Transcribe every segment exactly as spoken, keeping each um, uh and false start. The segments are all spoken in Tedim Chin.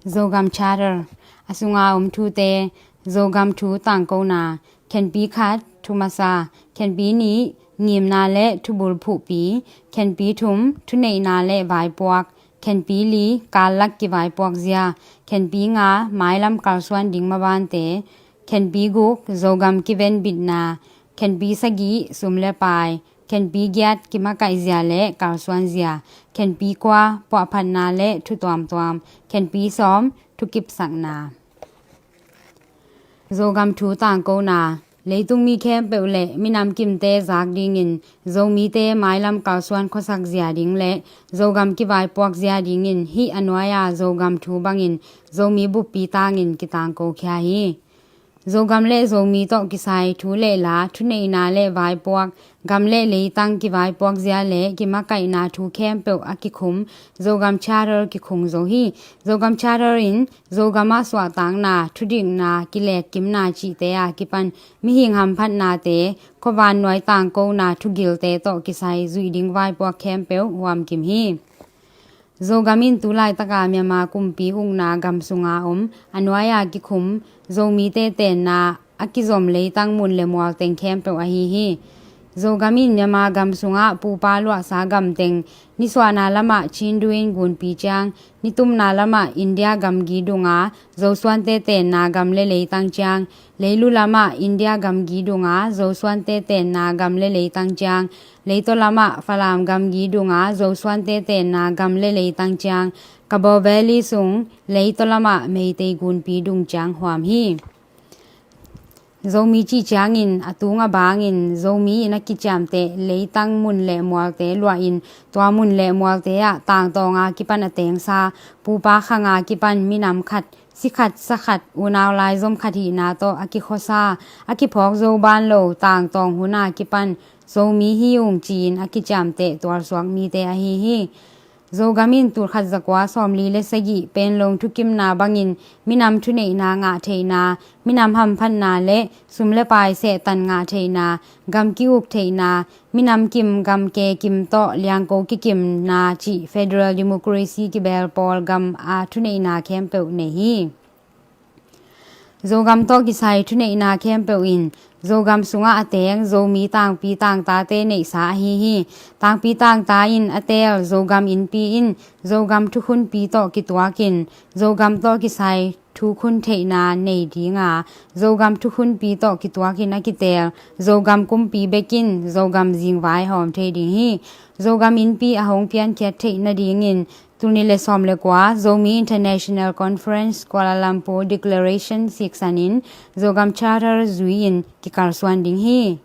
Zogam Charter. A sunga om thute. Zogam thu tangkona. Khenpi khat, thu masa. Khenpi nih, ngimna le thubul phuhpi. Khenpi thum, thuneihna le vaipuak. Khenpi li, kallak kivaipuak zia. Khenpi nga, mailam kalsuan ding mabante. Khenpi guk, Zogam kiven bitna. Khenpi sagih, sum le pai. Khenpi giat, kimakaih zia le kalsuan zia. Khenpi kua, puahphatna le thu tuamtuam. Khenpi sawm, thukipsakna. Zogam thu tangkona. Leitung mi khempeuh le minam kimte zak dingin Zomite mailam kalsuan khuasak zia ding le Zogam kivaipuak zia dingin hih a nuai-a Zogam thu bangin Zomi buppi tangin kitangko khia hi. Zogam le Zomi tawh kisai thu le la, thuneihna le vaipuak, gam le leitang kivaipuak zia le kimakaihna thu khempeuh a kikhum Zogam Charter kikhung zo hi. Zogam Charter in Zogam ah suahtakna, thudikna, kiletkimna cihte a kipan mihing hamphatnate, khuavannuai tangkona thugilte tawh kisai zuih ding vaipuak khempeuh huamkim hi. Zogam in tulaitaka Myanmar kumpi ukna gam sunga om a nuai-a kikhum Zomite tenna a kizom leitang mun le mual teng khempeuh ahi hi. Zogam in Myanmar gam sungah pupa luahsa gam teng, nisuahna lamah Chindu in gunpi ciang, nitumna lamah India gamgi dunga Zosuante tenna gam le leitang ciang, leilu lamah India gamgi dunga Zosuante tenna gam le leitang ciang, leitaw lamah Falam gamgi dunga Zosuante tenna gam le leitang ciang, Kabaw Valley sung leitaw lamah Meitei gunpi dung ciang huam hi. Zomi cih ciangin a tung a bangin Zomi in a kiciamteh leitang mun le mualte luahin tua mun le mualte ah tangtawnga kipan a tengsa, pupa khanga kipan minam khat, si khat, sa khat, unau laizom khat hihna tawh a kikhuasa, a kiphawk zo ban lo tangtawng huna kipan Zomi hi ung ci-in a kiciamteh tualsuak mite ahi hi. Zogam in tulkhat zakua sawmli le sagih Panglong thukimna bangin minam thuneihna ngah theihna, minam hamphatna le sum le pai sehtan ngah theihna, gam ki-uk theihna, minam kim gam ke kim tawh liangko kikimna cih federal democracy kibel pawl gam a thuneihna khempeuh nei hi. Zogam tawh kisai thuneihna khempeuh in Zogam sungah a teng Zomi tangpi tangtate neihsa ahi hi. Tangpi tangta in a teel Zogam innpi in Zogam thukhunpi tawh kituakin Zogam tawh kisai thukhun theihna nei dinga, Zogam thukhunpi tawh kituakin a kiteel Zogam kumpi bekin Zogam zingvai hawm thei ding hi. Zogam innpi a hong piankhiat theih nadingin tul nih le sawm le kua Zomi International Conference Kuala Lumpur Declaration siksanin Zogam Charter zui-in kikalsuan ding hi.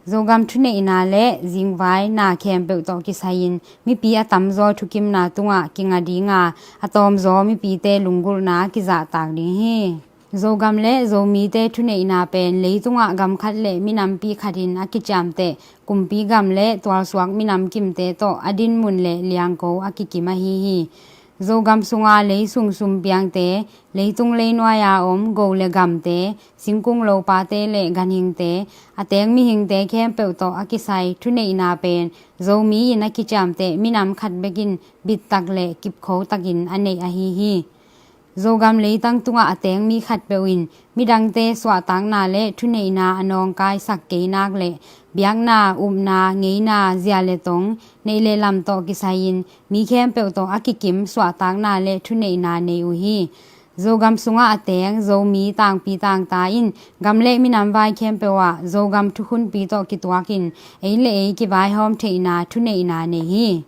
Zogam thuneihna le zingvaina khempeuh tawh kisai-in mipi a tamzaw thukimna tungah kinga dinga, a tawmzaw mipite lunggulhna kizahtak ding hi. Zogam le Zomite thuneihna pen leitungah gam khat le minampi khatin a kiciamteh kumpi gam le tualsuak minam kimte tawh a dinmun le liangko a kikim ahi hi. Zogam sunga leisung sumpiangte, leitung leinuai-a om go le gamte, singkung lopate le ganhingte, a teng mihingte khempeuh tawh a kisai thuneihna pen Zomi in a kiciamteh minam khat bekin bittak le kipkhotakin a neih ahi hi. Zogam leitang tungah a teng mi khatpeuh in midangte suahtakna le thuneihna a nawngkaisak kei nak le biakna, upna, ngeina, zia le tong, neih le lam tawh kisai-in mi khempeuh tawh a kikim suahtakna le thuneihna nei uh hi. Zogam sungah a teng Zomi tangpi tangta in gam le minam vai khempeuh ah Zogam thukhunpi tawh kituakin ei le ei kivaihawm theihna thuneihna nei hi.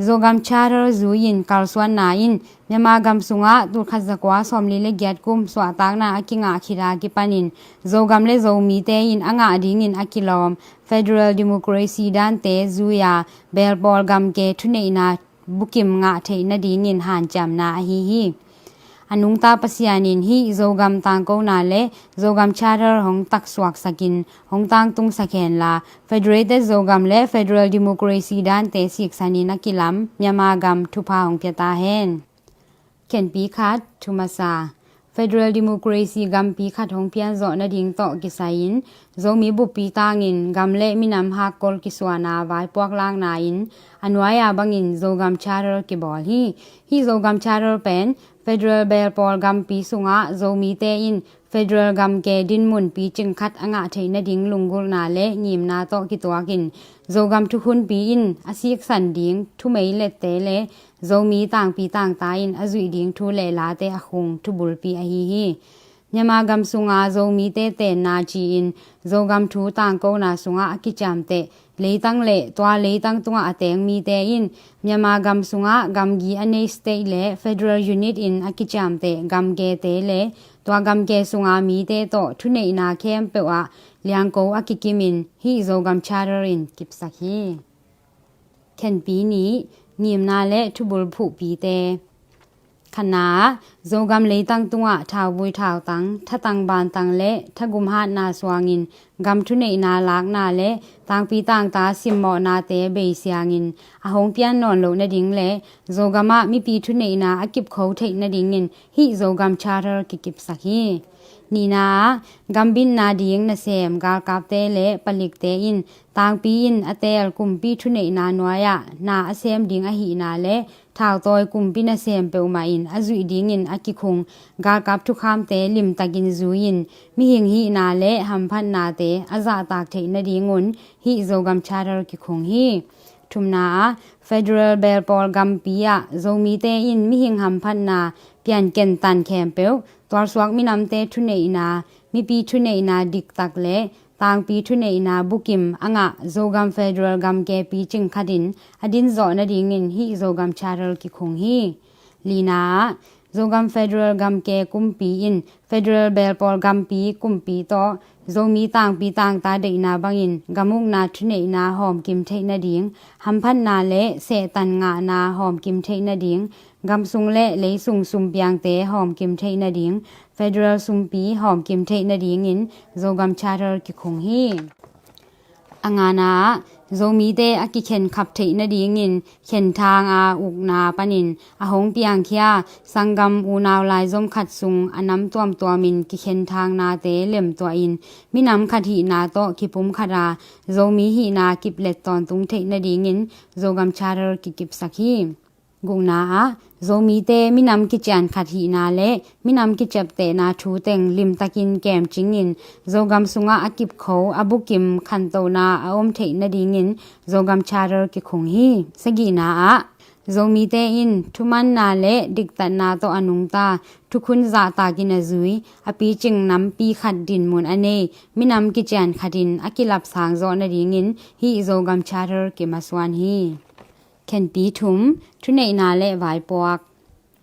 Zogam Charter zui-in kalsuanna in Myanmar gam sungah tulkhat zakua sawmli le giat kum suahtakna a kingah khit a kipanin Zogam le Zomite in a ngah dingin a kilawm federal democracy dante zui-a belpawl gamke thuneihna bukim ngah theih nadingin hanciamna ahi hi. A nungta Pasian in hih Zogam tangkona le Zogam Charter hong taksuaksakin hong tangtungsak henla, Federated Zogam le Federal Democracy dante siksanin a kilam Myanmar gam thupha hong pia ta hen. Khenpi khat, thu masa. Federal Democracy gampi khat hong pianzawh nading tawh kisai-in Zomi buppi tangin gam le minam hakkol kisuana vaipuak lakna in a nuai-a bangin Zogam Charter kibawl hi. Hih Zogam Charter pen federal belpawl gampi sungah Zomite in federal gamke dinmun picing khat a ngah theih nading lunggulhna le ngimna tawh kituakin Zogam thukhunpi in a siksan ding thumeilette le Zomi tangpi tangta in a zuih ding thu le late a khung thubulpi ahi hi. Myanmar gam sunga Zomite tenna ci-in Zogam thu tangkona sungah a kiciamteh leitang le tua leitang tungah a teng mite in Myanmar gam sungah gamgi a nei state le federal unit in a kiciamteh gamkete le tua gamke sunga mite tawh thuneihna khempeuh ah liangko a kikimin hih Zogam Charter in kipsak hi. Khenpi nih, ngimna le thubulphuhpite. Khatna ah, Zogam leitang tungah thauvui thautang, thatang bantang le thagum hatna suangin gam thuneihna lakna le tangpi tangta simmawhnate beisiangin a hong pian nawn loh nading le Zogam ah mipi thuneihna a kipkho theih nadingin hih Zogam Charter kikipsak hi. Nihna ah, gambitna ding nasem galkapte le palikte in tangpi in a teel kumpi thuneihna nuai-ah na a sem ding ahihna le thautawi kumpi nasem peuhmah in a zuih dingin a kikhung galkap thukhamte limtakin zui-in mihing hihna le hamphatnate a zahtak theih nadingun hih Zogam Charter kikhung hi. Thumna ah, federal belpawl gampi ah Zomite in mihing hamphatna pianken tan khempeuh tualsuak minamte thuneihna, mipi thuneihna diktak le tangpi thuneihna bukim a ngah Zogam federal gamke picing khatin a dinzawh nadingin hih Zogam Charter kikhung hi. Lina ah, Zogam federal gamke kumpi in federal belpawl gampi kumpi tawh Zomi tangpi tangta deihna bangin gam ukna thuneihna hawmkim theih nading, hamphatna le sehtan ngahna hawmkim theih nading, gam sung le lei sung sumpiangte hawmkim theih nading, federal sumpi hawmkim theih nadingin Zogam Charter kikhung hi. A ngana ah, Zomite a kikhenkhap theih nadingin khenthang a ukna panin a hong piangkhia sanggam unau laizom khat sung a nam tuamtuamin kikhenthangnate lemtuahin minam khat hihna tawh kipumkhat a Zomi hihna kiplet tawntung theih nadingin Zogam Charter kikipsak hi. Gukna ah, Zomite minam kician khat hihna le minam kiciaptehna thu teng limtakin kemcingin Zogam sungah a kipkho a bukim khantohna a om theih nadingin Zogam Charter kikhung hi. Sagihna ah, Zomite in thumanna le diktatna tawh a nungta thukhun zahtakin a zui a picing nampi khat dinmun a nei minam kician khatin a kilapsang zawh nadingin hih Zogam Charter kimasuan hi. Khenpi thum, thuneihna le vaipuak.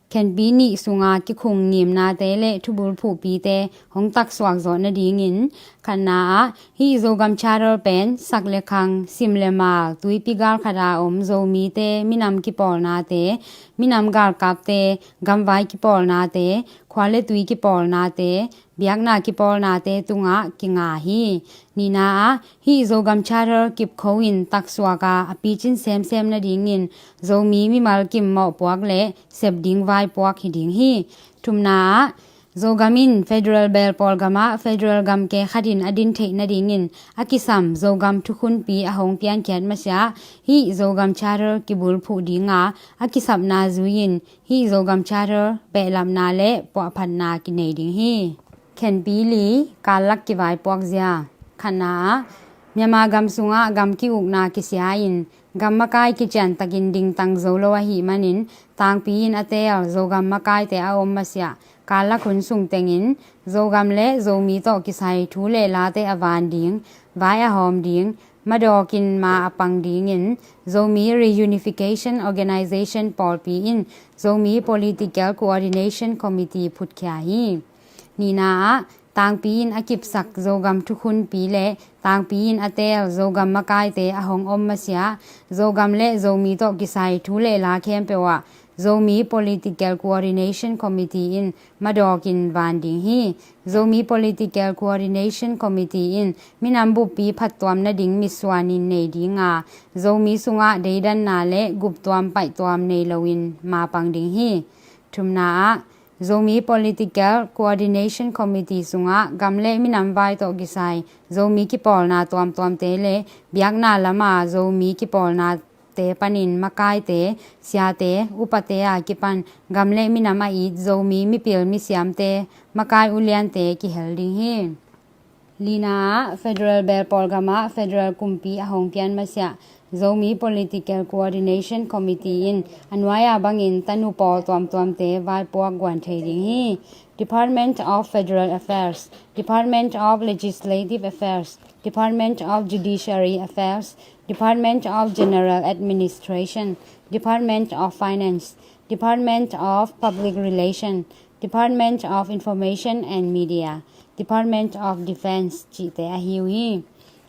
Khenpi nih sunga kikhung ngimnate le thubulphuhpite hong taksuak zawh nadingin khatna ah hih Zogam Charter pen sak le khang, sim le mal, tuipi galkhat a om Zomite minam kipawlnate, minam galkapte, gamvai kipawlnate, khua le tui kipawlnate, biakna kipawlnate tungah kinga hi. Nihna ah hih Zogam Charter kipkho in taksuak a a picin semsem nadingin Zomi mimal kim mawhpuak le sep ding vaipuak hi ding hi. Thumna ah Zogam in federal belpawl gamah federal gamke khatin a din theih nadingin a kisam Zogam thukhunpi a hong piankhiat masiah hih Zogam Charter kibulphuh dinga a kisapna zui-in hih Zogam Charter behlapna le puahphatna kinei ding hi. Khenpi li, kallak kivaipuak zia. Khatna ah Myanmar gam sungah gam ki-ukna kisia-in gam makai kiciantakin dingtang zo lo ahih manin tangpi in a teel Zogam makaite a om masiah kallak hun sung tengin Zogam le Zomi tawh kisai thu le late a van ding, vai a hawm ding, madawkin ma a pang dingin Zomi Reunification Organization pawlpi in Zomi Political Coordination Committee phutkhia hi. Nihna ah tangpi in a kipsak Zogam thukhunpi le tangpi in a teel Zogam makaite a hong om masiah Zogam le Zomi tawh kisai thu le la khempeuh ah Zomi Political Coordination Committee in madawkin van ding hi. Zomi Political Coordination Committee in minam buppi phattuam nading mitsuanin nei dinga Zomi sungah deidanna le guptuam paihtuam nei loin mapang ding hi. Thumna ah Zomi Political Coordination Committee sungah gam le minam vai tawh kisai Zomi kipawlna tuamtuamte le biakna lama Zomi kipawlnate panin makaite, siate, upate a kipan gam le minam a it Zomi mipil misiamte, makai uliante kihel ding hi. Lina ah Federal Belpawl gamah Federal kumpi a hong pian masiah Zomi Political Coordination Committee in a nuai-a bangin tanu pawl tuamtuamte vaipuak guan thei ding hi. Department of Federal Affairs, Department of Legislative Affairs, Department of Judiciary Affairs, Department of General Administration, Department of Finance, Department of Public Relation, Department of Information and Media, Department of Defense cihte ahi uh hi.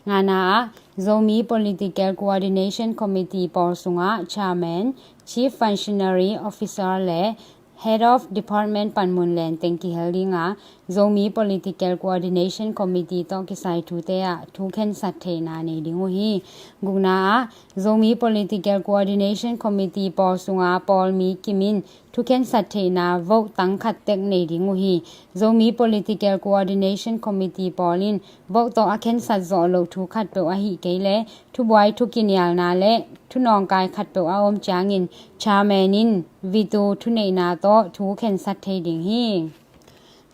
Ngana ah Zomi Political Coordination Committee pawl sungah Chairman, Chief Functionary Officer le Head of Department panmun lenteng kihel ding a, Zomi Political Coordination Committee tawh kisai thute ah thu khensat theihna nei ding uh hi. Gukna ah Zomi Political Coordination Committee pawl sunga pawlmi kimin thu khensat theihna vote tang khat tek nei ding uh hi. Zomi Political Coordination Committee pawl in vote tawh a khensat zawh loh thu khatpeuh ahih kei leh thubuai thukinialna le thunawngkai khatpeuh a om ciangin chairman in veto thuneihna tawh thu khensat thei ding hi.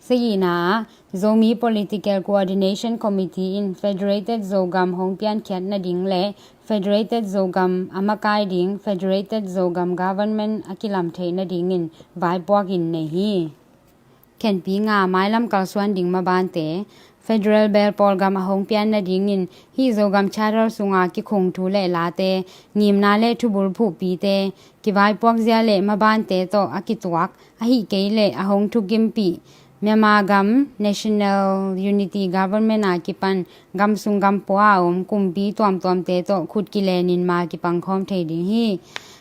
Sagihna ah Zomi Political Coordination Committee in Federated Zogam hong piankhiat nading le Federated Zogam a makai ding Federated Zogam Government a kilam theih nadingin vaipuak in nei hi. Khenpi nga mailam kalsuan ding mabante, Federal Belpawl gam a hong pian nadingin hih Zogam Charter sunga kikhung thu le late, ngimna le thubul phuhpite, kivaipuak zia le mabante tawh a kituak, ahih kei leh a hong thukimpih Myanmar gam National Unity Government a kipan gam sung gam pua a om kumpi tuamtuamte tawh khut kilenin ma kipang khawm thei ding hi.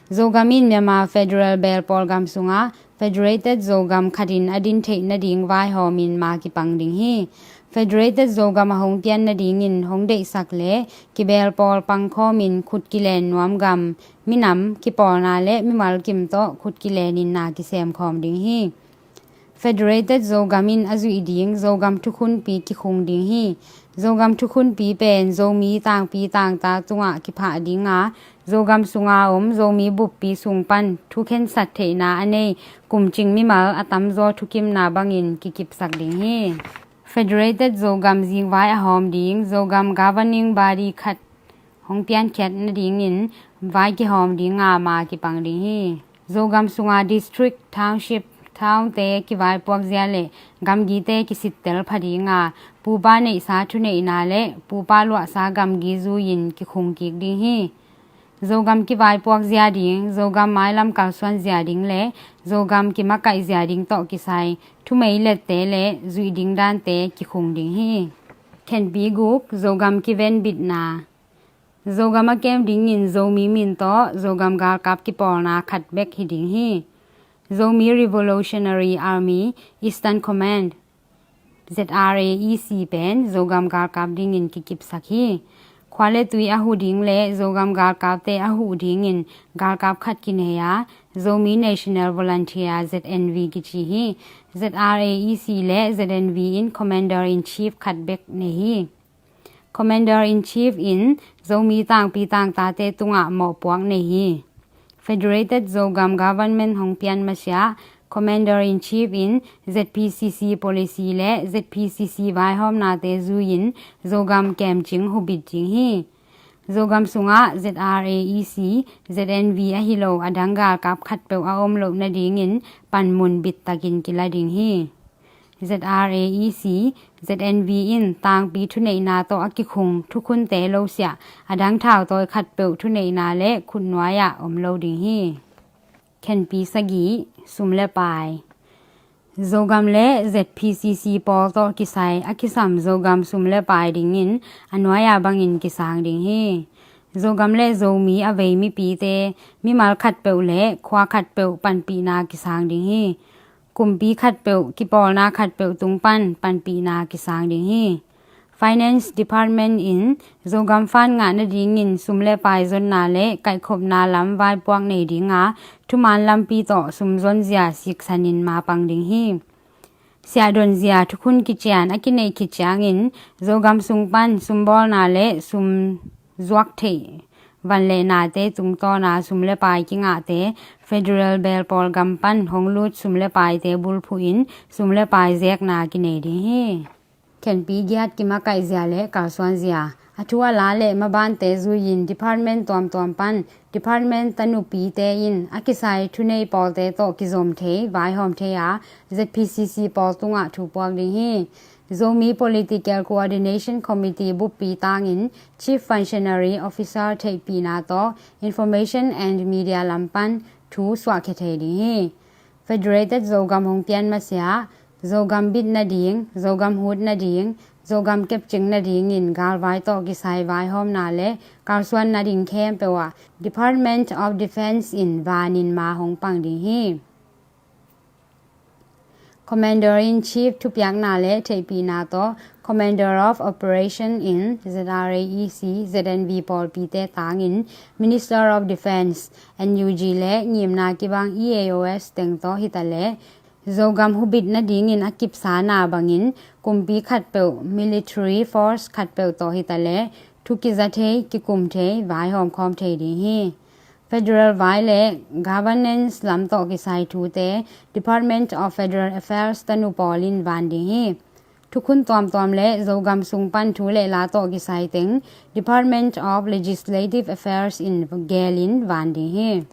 Zogam in Myanmar Federal Belpawl gam sungah Federated Zogam khatin a din theih nading vaihawmin ma kipang ding hi. Federated Zogam a hong pian nadingin hong deihsak le kibelpawl pangkhawmin khut kilen nuam gam, minam, kipawlna le mimal kim tawh khut kilenin na kisem khawm ding hi. Federated Zogam in a zuih ding Zogam thukhunpi kikhung ding hi. Zogam thukhunpi pen Zomi tangpi tangta tungah kiphah ding a, Zogam sunga om Zomi buppi sung pan thu khensat theihna a nei kumcing mimal a tamzaw thukimna bangin kikipsak ding hi. Federated Zogam zingvai a hawm ding Zogam Governing Body khat hong piankhiat nadingin vai kihawm ding a ma kipang ding hi. Zogam sunga district, township, townte kivaipuak zia le gamgite kisittel pha ding a, pupa neihsa thuneihna le pupa luahsa gamgi zui-in kikhung kik ding hi. Zogam kivaipuak zia ding, Zogam mailam kalsuan zia ding le Zogam kimakaih zia ding tawh kisai thumei lette le zuih ding dante kikhung ding hi. Khenpi guk, Zogam kivenbitna. Zogam a kem dingin Zomi min tawh Zogam galkap kipawlna khat bek hi ding hi. Zomi Revolutionary Army Eastern Command, Z R A E C pen Zogam galkap dingin kikipsak hi. Khua le tui a huh ding le Zogam galkapte a huh dingin galkap khat kinei a, Zomi National Volunteer, Z N V kici hi. Z R A E C le Z N V in Commander in Chief khat bek nei hi. Commander in Chief in Zomi tangpi tangtate tungah mawhpuak nei hi. Federated Zogam Government hong pian masiah Commander in Chief in Z P C C policy le Z P C C vaihawmnate zui-in Zogam kemcing hubit ding hi. Zogam sungah Z R A E C, Z N V ahi lo a dang galkap khatpeuh a om loh nadingin panmun bittakin kila ding hi. Z R A E C, Z N V in tangpi thuneihna tawh a kikhung thukhunte lo siah a dang thautawi khatpeuh thuneihna le khutnuai-ah om lo ding hi. Khenpi sagih, sum le pai. Zogam le Z P C C pawl tawh kisai a kisam Zogam sum le pai dingin a nuai-a bangin kisang ding hi. Zogam le Zomi a vei mipite mimal khatpeuh le khua khatpeuh panpihna kisang ding hi. Kumpi khatpeuh, kipawlna khatpeuh tung pan panpihna kisang ding hi. Finance Department in Zogam fund ngah nadingin sum le pai zonna le kaihkhopna lam vaipuak nei dinga thuman lampi tawh sum zonzia siksanin mapang ding hi. Siahdonzia thukhun kician a kineih khit ciangin Zogam sung pan sumbawlna le sum zuak theih van le nate tungtawna sum le pai kingahte federal belpawl gam pan hong lut sum le paite bulphuhin sum le pai zekna kinei ding hi. Khenpi giat kimakaihzia le kalsuanzia a thu a la le mabante zuiin department tuamtuam pan department tanupite in a kisai thunei pawlte tawh kizom thei vaihawm thei a Z P C C pawl tungah thu puak ding hi. Zomi Political Coordination Committee buppi tangin Chief Functionary Officer theihpihna tawh Information and Media lam pan thu suahkhia thei ding hi. Federated Zogam hong pian masiah Zogam bit nading, Zogam hut nading, Zogam kepcing nadingin galvai tawh kisai vaihawmna le kalsuan nading khempeuh ah Department of Defence in vanin ma hong pang ding hi. Commander in Chief thupiakna le theihpihna tawh Commander of Operation in Z R A E C, Z N V pawlpite tangin Minister of Defence, N U G le ngimna kibang E A O S teng tawh hitaleh Zogam hubit nadingin a kipsana bangin kumpi khatpeuh, military force khatpeuh tawh hitaleh thu kiza thei, kikum thei, vaihawm khawm thei ding hi. Federal vai le governance lam tawh kisai thute Department of Federal Affairs tanu pawl in van ding hi. Thukhun tuamtuam le Zogam sung pan thu le la tawh kisai teng Department of Legislative Affairs in gelin van ding hi.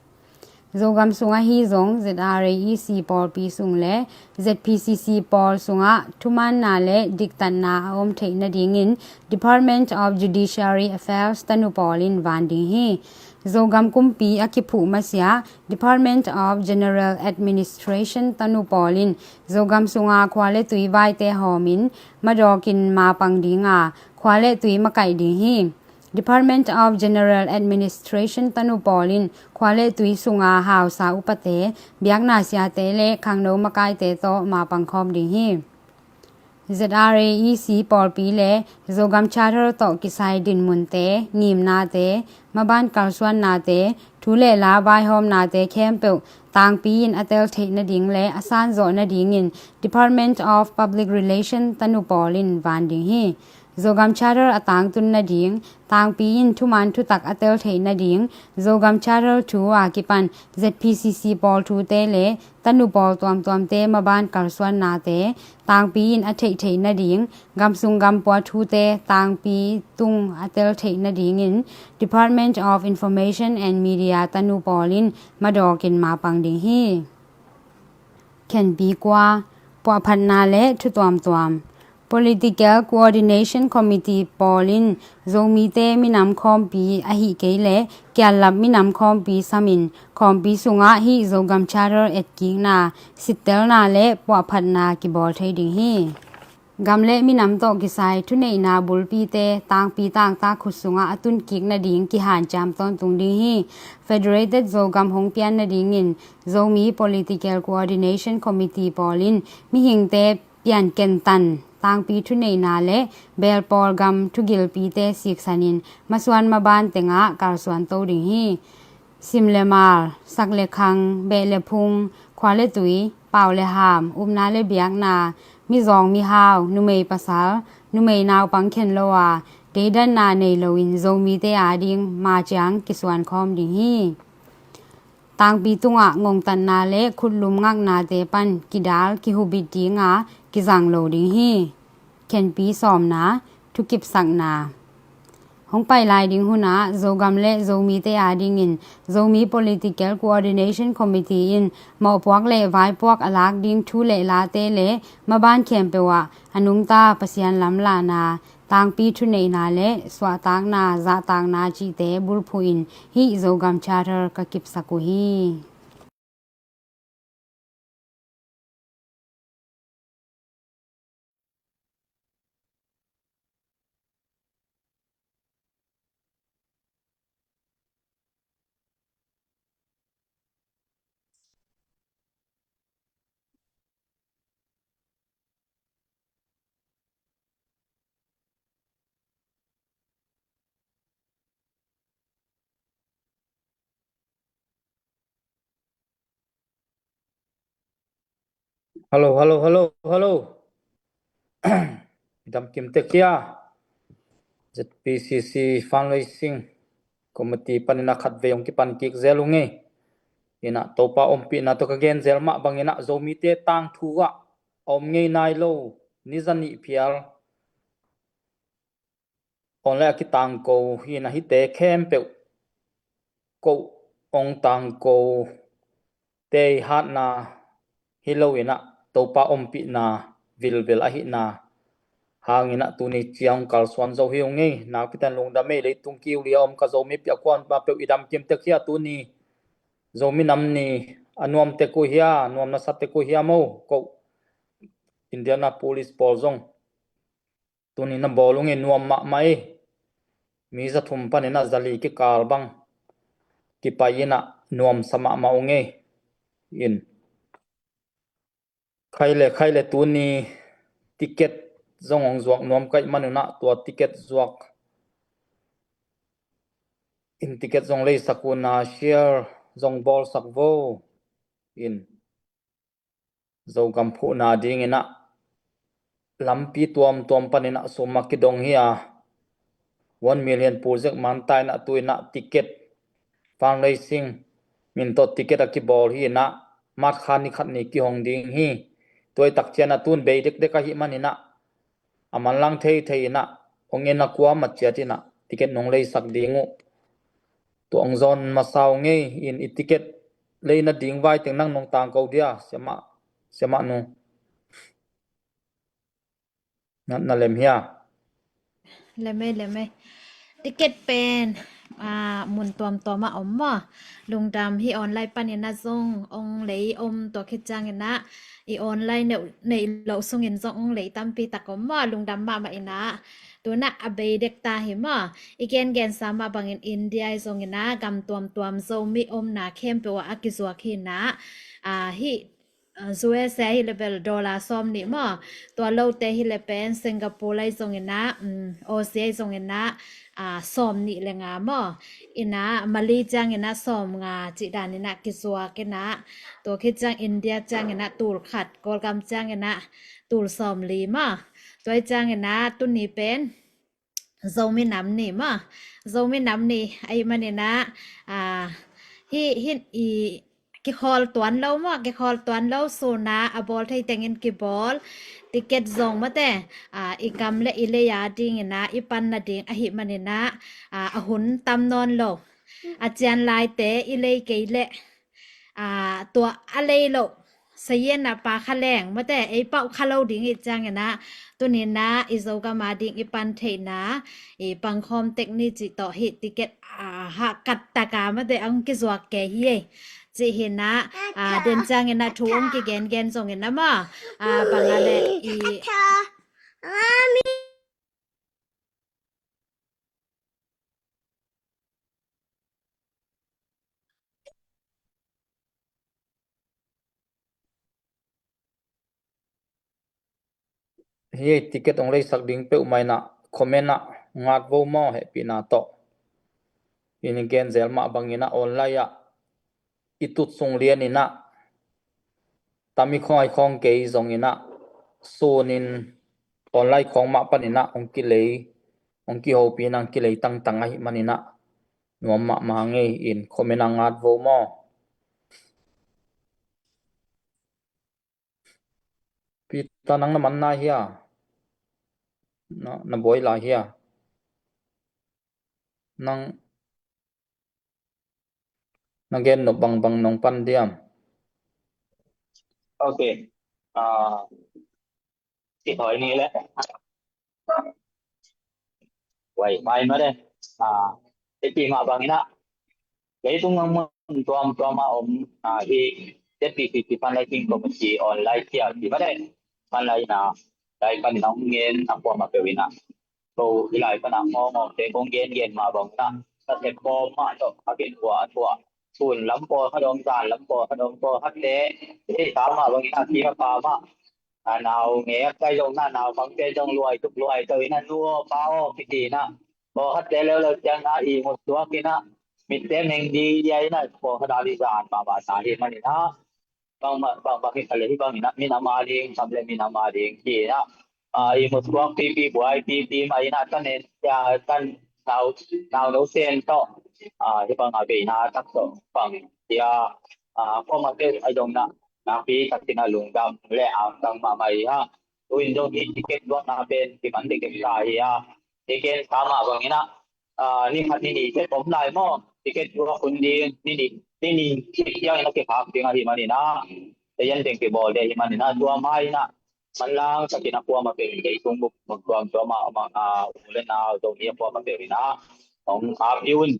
Zogam sung ahi zong Z R A E C pawlpi sung le Z P C C pawl sungah thumaanna le diktatna a om theih nadingin Department of Judiciary Affairs tanu pawl in van ding hi. Zogam kumpi a kiphuh masiah Department of General Administration tanu pawl in Zogam sunga khua le tui vaite hawmin madawkin mapang dinga khua le tui makaih ding hi. Department of General Administration tanu pawl in khua le tui sunga hausa upate, biakna siate le khangno makaite tawh mapang khawm ding hi. Z R A E C pawlpi le Zogam Charter tawh kisai dinmunte, ngimnate, maban kalsuannate, thu le la vaihawmnate khempeuh tangpi in a tel theih nading le a sanzawh nadingin Department of Public Relation tanu pawl in van ding hi. Zogam Charter a tangtun nading, tangpi in thuman thutak a tel theih nading, Zogam Charter thu a kipan Z P C C pawl thute le tanu pawl tuamtuamte maban kalsuannate tangpi in a theih theih nading, gamsung gampua thute tangpi tung a tel theih nadingin Department of Information and Media tanu pawl in madawkin mapang ding hi. Khenpi kua, puahphatna le thu tuamtuam. Political Coordination Committee pawl in Zomite minam khawmpi ahi kei le kiallap minam khawmpi samin khawmpi sungah hih Zogam Charter etkikna, sittelna le puahphatna kibawl thei ding hi. Gam le minam tawh kisai thuneihna bulpite tangpi tangtak khut sungah a tunkik nading kihanciam tawntung ding hi. Federated Zogam hong pian nadingin Zomi Political Coordination Committee pawl in mihingte piankentan tangpi thuneihna le belpawl gam thugilpite siksanin masuan maban tengah kalsuan to ding hi. Sim le mal, sak le khang, beh le phung, khua le tui, pau le ham, upna le biakna, mizawng mihau, numei pasal, numei naupang khen lo a, deidanna nei loin Zomite ading maciang kisuan khawm ding hi. Tangpi tungah ngongtatna le khutlum ngaknate pan kidal kihubit dinga kizang lo ding hi. Khenpi sawmna, thukipsakna. Hong pai lai ding hunah Zogam le Zomite adingin Zomi Political Coordination Committee in mawhpuak le vaipuak a lak ding thu le late le maban khempeuh ah a nungta Pasian lamlahna, tangpi thuneihna le suahtakna, zahtakna cihte bulphuhin hih Zogam Charter ka kipsak uh hi. Hello, hello, hello, hello. Dam kim tek hia? Z P C C Fundraising Committee panin a khatvei hong kipan kik zel ung ei. Ina Topa ompihna tawh ka gen zel mah bangin a Zomite tangthu ah a om ngei nai lo ni zanih phial online a kitangko hi ina hite khempeuh ko hong tangko te i hatna hi lo ina Topa ompihna vilvel ahihna hang ina tuni ciang kalsuan zo hi ung ei. Nakpi takin lungdam ei. Leitung kiu lia om ka Zomi piakkuan pa peuh i dam kim tek hia tuni? Zomi nam ni a nuam tek uh hia, nuam na sa tek uh hia mo? Ko Indianapolis pawl zong tuni na bawl ung ei, nuam mahmah ei. Mi za thum panin a za li kikal bang kipai ina nuamsa mahmah ung ei. In khai le khai le tuni ticket zong hong zuak nuam ka hih man un a tua ticket zuak in ticket zong leisak un a share zong bawlsak vo. In Zogam phuhna ding ina lampi tuamtuam panin a sum a kidong hi a, one million pulzek man ta ina tu ina ticket fundraising min tawh ticket a kibawl hi ina March kha ni khat ni kihong ding hi. Tua i tak ciang a tun bei dekdek ahih man ina a manlang theithei ina hong en a kuama ciat ina ticket nong leisak ding uh. Tua hong zawn masa ung ei. In i ticket lei nading vai teng nang nong tangko dia, siamah, siamah nu? Na, na lem hia? Lem ei, lem ei. Ticket pen a mun tuamtuam ah om maw? Lungdam. Hih online panin a zong hong lei om, tua khit ciang ina i online neih loh sungin zong hong lei tampi tak om maw? Lungdam mahmah ina. Tu ina a bei dek ta hi maw? I gengensa mah bangin India i zong ina gam tuamtuam Zomi omna khempeuh ah a kizuak hi ina. A, hih, a, U S A hi le bel dollar sawm nih maw? Tua lote hi le pen Singapore lai zong ina, um, Aussie ai zong ina, a, sawm nih le nga maw? Ina Malay ciang ina sawm nga cih dan ina kizuak ina. Tua khit ciang India ciang ina tul khat, Kawlgam ciang ina tul sawm li maw? Tua i ciang ina tuni pen Zomi nam ni maw? Zomi nam ni ahih man ina, a, hih, hih i kikhawl tuan lo maw? Kikhawl tuan lo, sun a a bawl thei tengin kibawl. Ticket zong mate, a, i kam le i lei a ding ina i pan nading ahih man ina, a, a hun tam nawn lo. A cian laite i lei kei leh, a, tua a lei loh sayen a pa kha leng mate ei pauh kha lo ding i ciang ina tuni ina i Zogam a ding i pan theihna i pangkhawm tek ni cih tawh hih ticket, a, hahkat tak a mate hong kizuak kei hi ei. Cih hi ina, a, den ciang ina thu hong kigengen zong ina maw? A, bang a le i Hih ticket hong leisak ding peuhmah ina comment ah ngat vo maw, hehpihna tawh. In i gen zel mah bang ina online ah i tut sung lian ina tam i khawng ai khawng kei zong ina sun in online khawng mah pan ina hong kilei, hong kihopih ina hong kilei tangtang ahih man ina nuam mahmah ngei. In comment ah ngat vo maw. Peter, nang na man lai hia? Na, na buai lai hia? Nang na gen nop bangbang nong pan diam? Ok. Ah, si thoi ni le. Wai, mai ma de. Ah, iti ma bang ina. Leitung a mun tuamtuam a om, ah, hih Z P C C Fundraising Committee online sia ti ma de. Online na, lai pan na hong ngen a kuamah peuh ina. Ko i lai pan a ngawngawng te kong gengen mah bang ina. Ka sep kawm mah tawh a gen kua a tua. Sun lam pawlkhat om, zan lam pawlkhat om, pawlkhat te. Hei, ta mah bang ina, kima pa mah. A nau nge a kai zong na nau bang te zong luai tuk luai tawh ina nu aw pa aw kiti ina. Pawlkhat te leuleu ciang na i mut tuak ina. Mitte meng di ia ina pawlkhat a li zan mahmah ta hi man ina. bang bang bang hi kha le hi bang inah minam a ding, sam le minam a ding hi inah, a, i mutkuak pipi buai pipi mah inah tan en, a, tan nau nau no sen tawh, a, hi bang a beina tak tawh bang hi a, a, kuamah peuh a zong na nakpi takin a lungdam le angtang mahmah hi a. Tu in zong hi ticket duakna pen kiman dikdek ta hi a. Ticket ta mah bang inah, a, ni khat ni nih te pom lai maw? Ticket duak hun ding, ni nih, ni nih ciang inah kikhak ding ahi man inah, te yan teng kibawl ding ahi man inah, tua mah inah manlang takin a kuamah peuh in leitung bup bang tuang tua mah a, u le nau Zomi a kuamah peuh inah hong api un.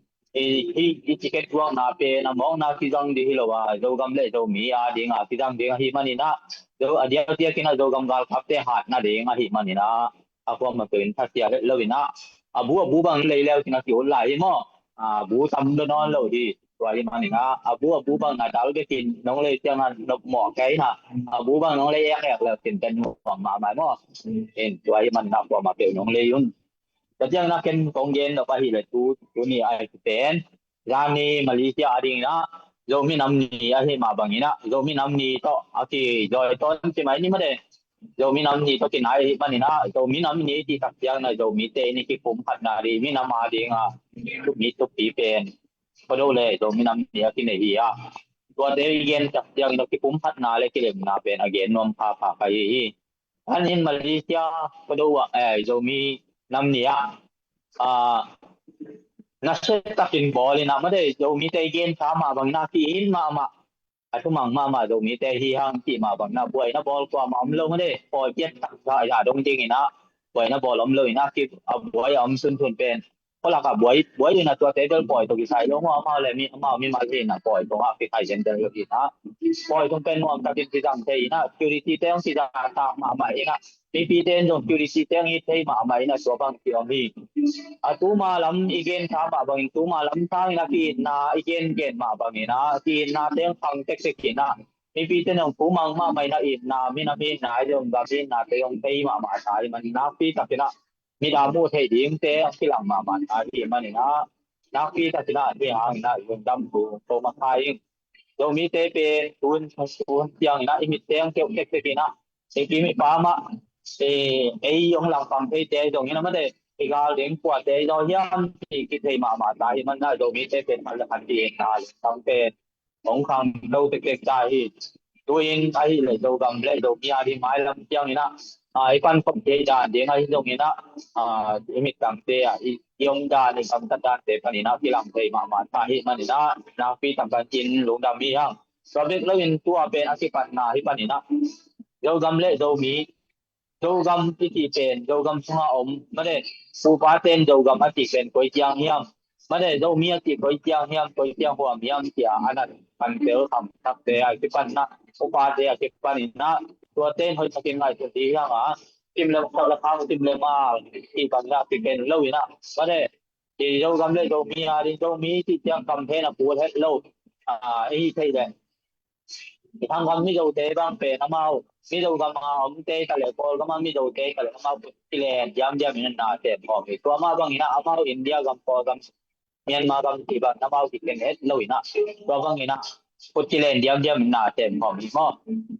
I, i, i ticket duakna pen a mawkna kizang ding hi lo a, Zogam le Zomi a ding a kizang ding ahi man inah, Zo, a diakdiak inah Zogam galkapte hatna ding ahi man inah, a kuamah peuh in thasia het lo inah, a bu a bu bang lei leu kina ki ut lai hi maw? A bu tam lo nawn lo hi. Tua hi man inah a bu a bu bang na dal bekin nong lei ciang a nop mawh kei inah, a bu bang nong lei ek ek leu kin ten nuam mahmah maw? In tua hi man inah kuamah peuh nong lei un. Tua ciang inah ken kong gen nop ahih leh tu, tu ni ai pen zani Malaysia a ding inah Zomi nam ni ahi mah bang inah, Zomi nam ni tawh a kizawi tawn ci mai ni mah de. Zomi nam ni tawh kinai ahi man inah, Zomi nam ni cih tak ciang inah Zomite ni kipum khatna ding, minam a ding a, mi thupi pen Khuado le Zomi nam ni a kinei hi a. Tuate i gen tak ciang inah kipum khatna le kilemna pen a gen nuam phapha ka hi hi. An in Malaysia Khuado ah, eh, Zomi nam ni ah, ah, nasia takin bawl inah mah de, Zomite i gen sa mah bang inah ki-it mahmah, a thumang mahmah Zomite hi hang cih mah bang inah buaina bawl kuamah om lo mah de, pawi piat taksa ya dong ding inah buaina bawl om lo inah ki a buai a om sunsun pen. Khualak ah buai, buai inah tuate bel pawi tawh kisai lo maw, amau le mi, amau mimal hi inah pawi tawh ah kisai zenzen lo inah. Pawi tung pen nuam takin kizang thei inah, security te hong kizang tak mahmah inah. Mipite in zong security te hong it thei mahmah inah tua bang ki om hi. A tuma lam i gen sa mah bangin tuma lam sang inah ki-itna i gen gen mah bang inah ki-itna te hong khang tektek inah. Mipite in hong tumang mahmah inah itna, minam itna, i zong gam itna te hong thei mahmah sa hi man inah nakpi tak inah mi dah muh theih dingte a kilang mahmah ta hi man inah nakpi takin ah ni hang inah lungdam thu ko mah kha ing. Zomite pen tun tun ciang inah i mit teng keuh tektek inah i kim i pam ah, eh, ei hong langpang theite zong inah mah de, i gal ding puate zong hiam ti kithei mahmah ta hi man inah Zomite pen khat le khat ti inah lungdam pen hong khang lo tektek ta hi. Tu in ahih leh Zogam le Zomi a ding mailam ciang inah, a, i pankhop thei dan ding ahi zong inah, a, i mittangte ah i, i om dan, i gamtat dante pan inah kilang thei mahmah ta hi man inah nakpi tak takin lungdam hi hang. Tua bek lo in tu a pen a kipatna hi pan inah Zogam le Zomi, Zogam i cih pen Zogam sunga om mah de, pupa ten Zogam a cih pen koi ciang hiam? Mah de, Zomi a cih koi ciang hiam, koi ciang huam hiam ci a a nat pan tel kham takte a kipan inah, upate a kipan inah, tua ten hoih takin ngaihsut dih hiang a, kim le khak le khang, kim le mal cih pan inah kipen lo inah. Mah de, i Zogam le Zomi a ding, Zomi cih ciang kam hen a kul het lo, a, i hih theih leh i Thang gam Mizote bang pen amau Mizo gam a omte ta leh Kawlgam a Mizote ta leh amau kilen diamdiam in na tem khawm hi. Tua mah bang inah amau India gam, Kawlgam, Myanmar gam cih bang amau kiken het lo inah. Tua bang inah kut kilen diamdiam in na tem khawm hi maw?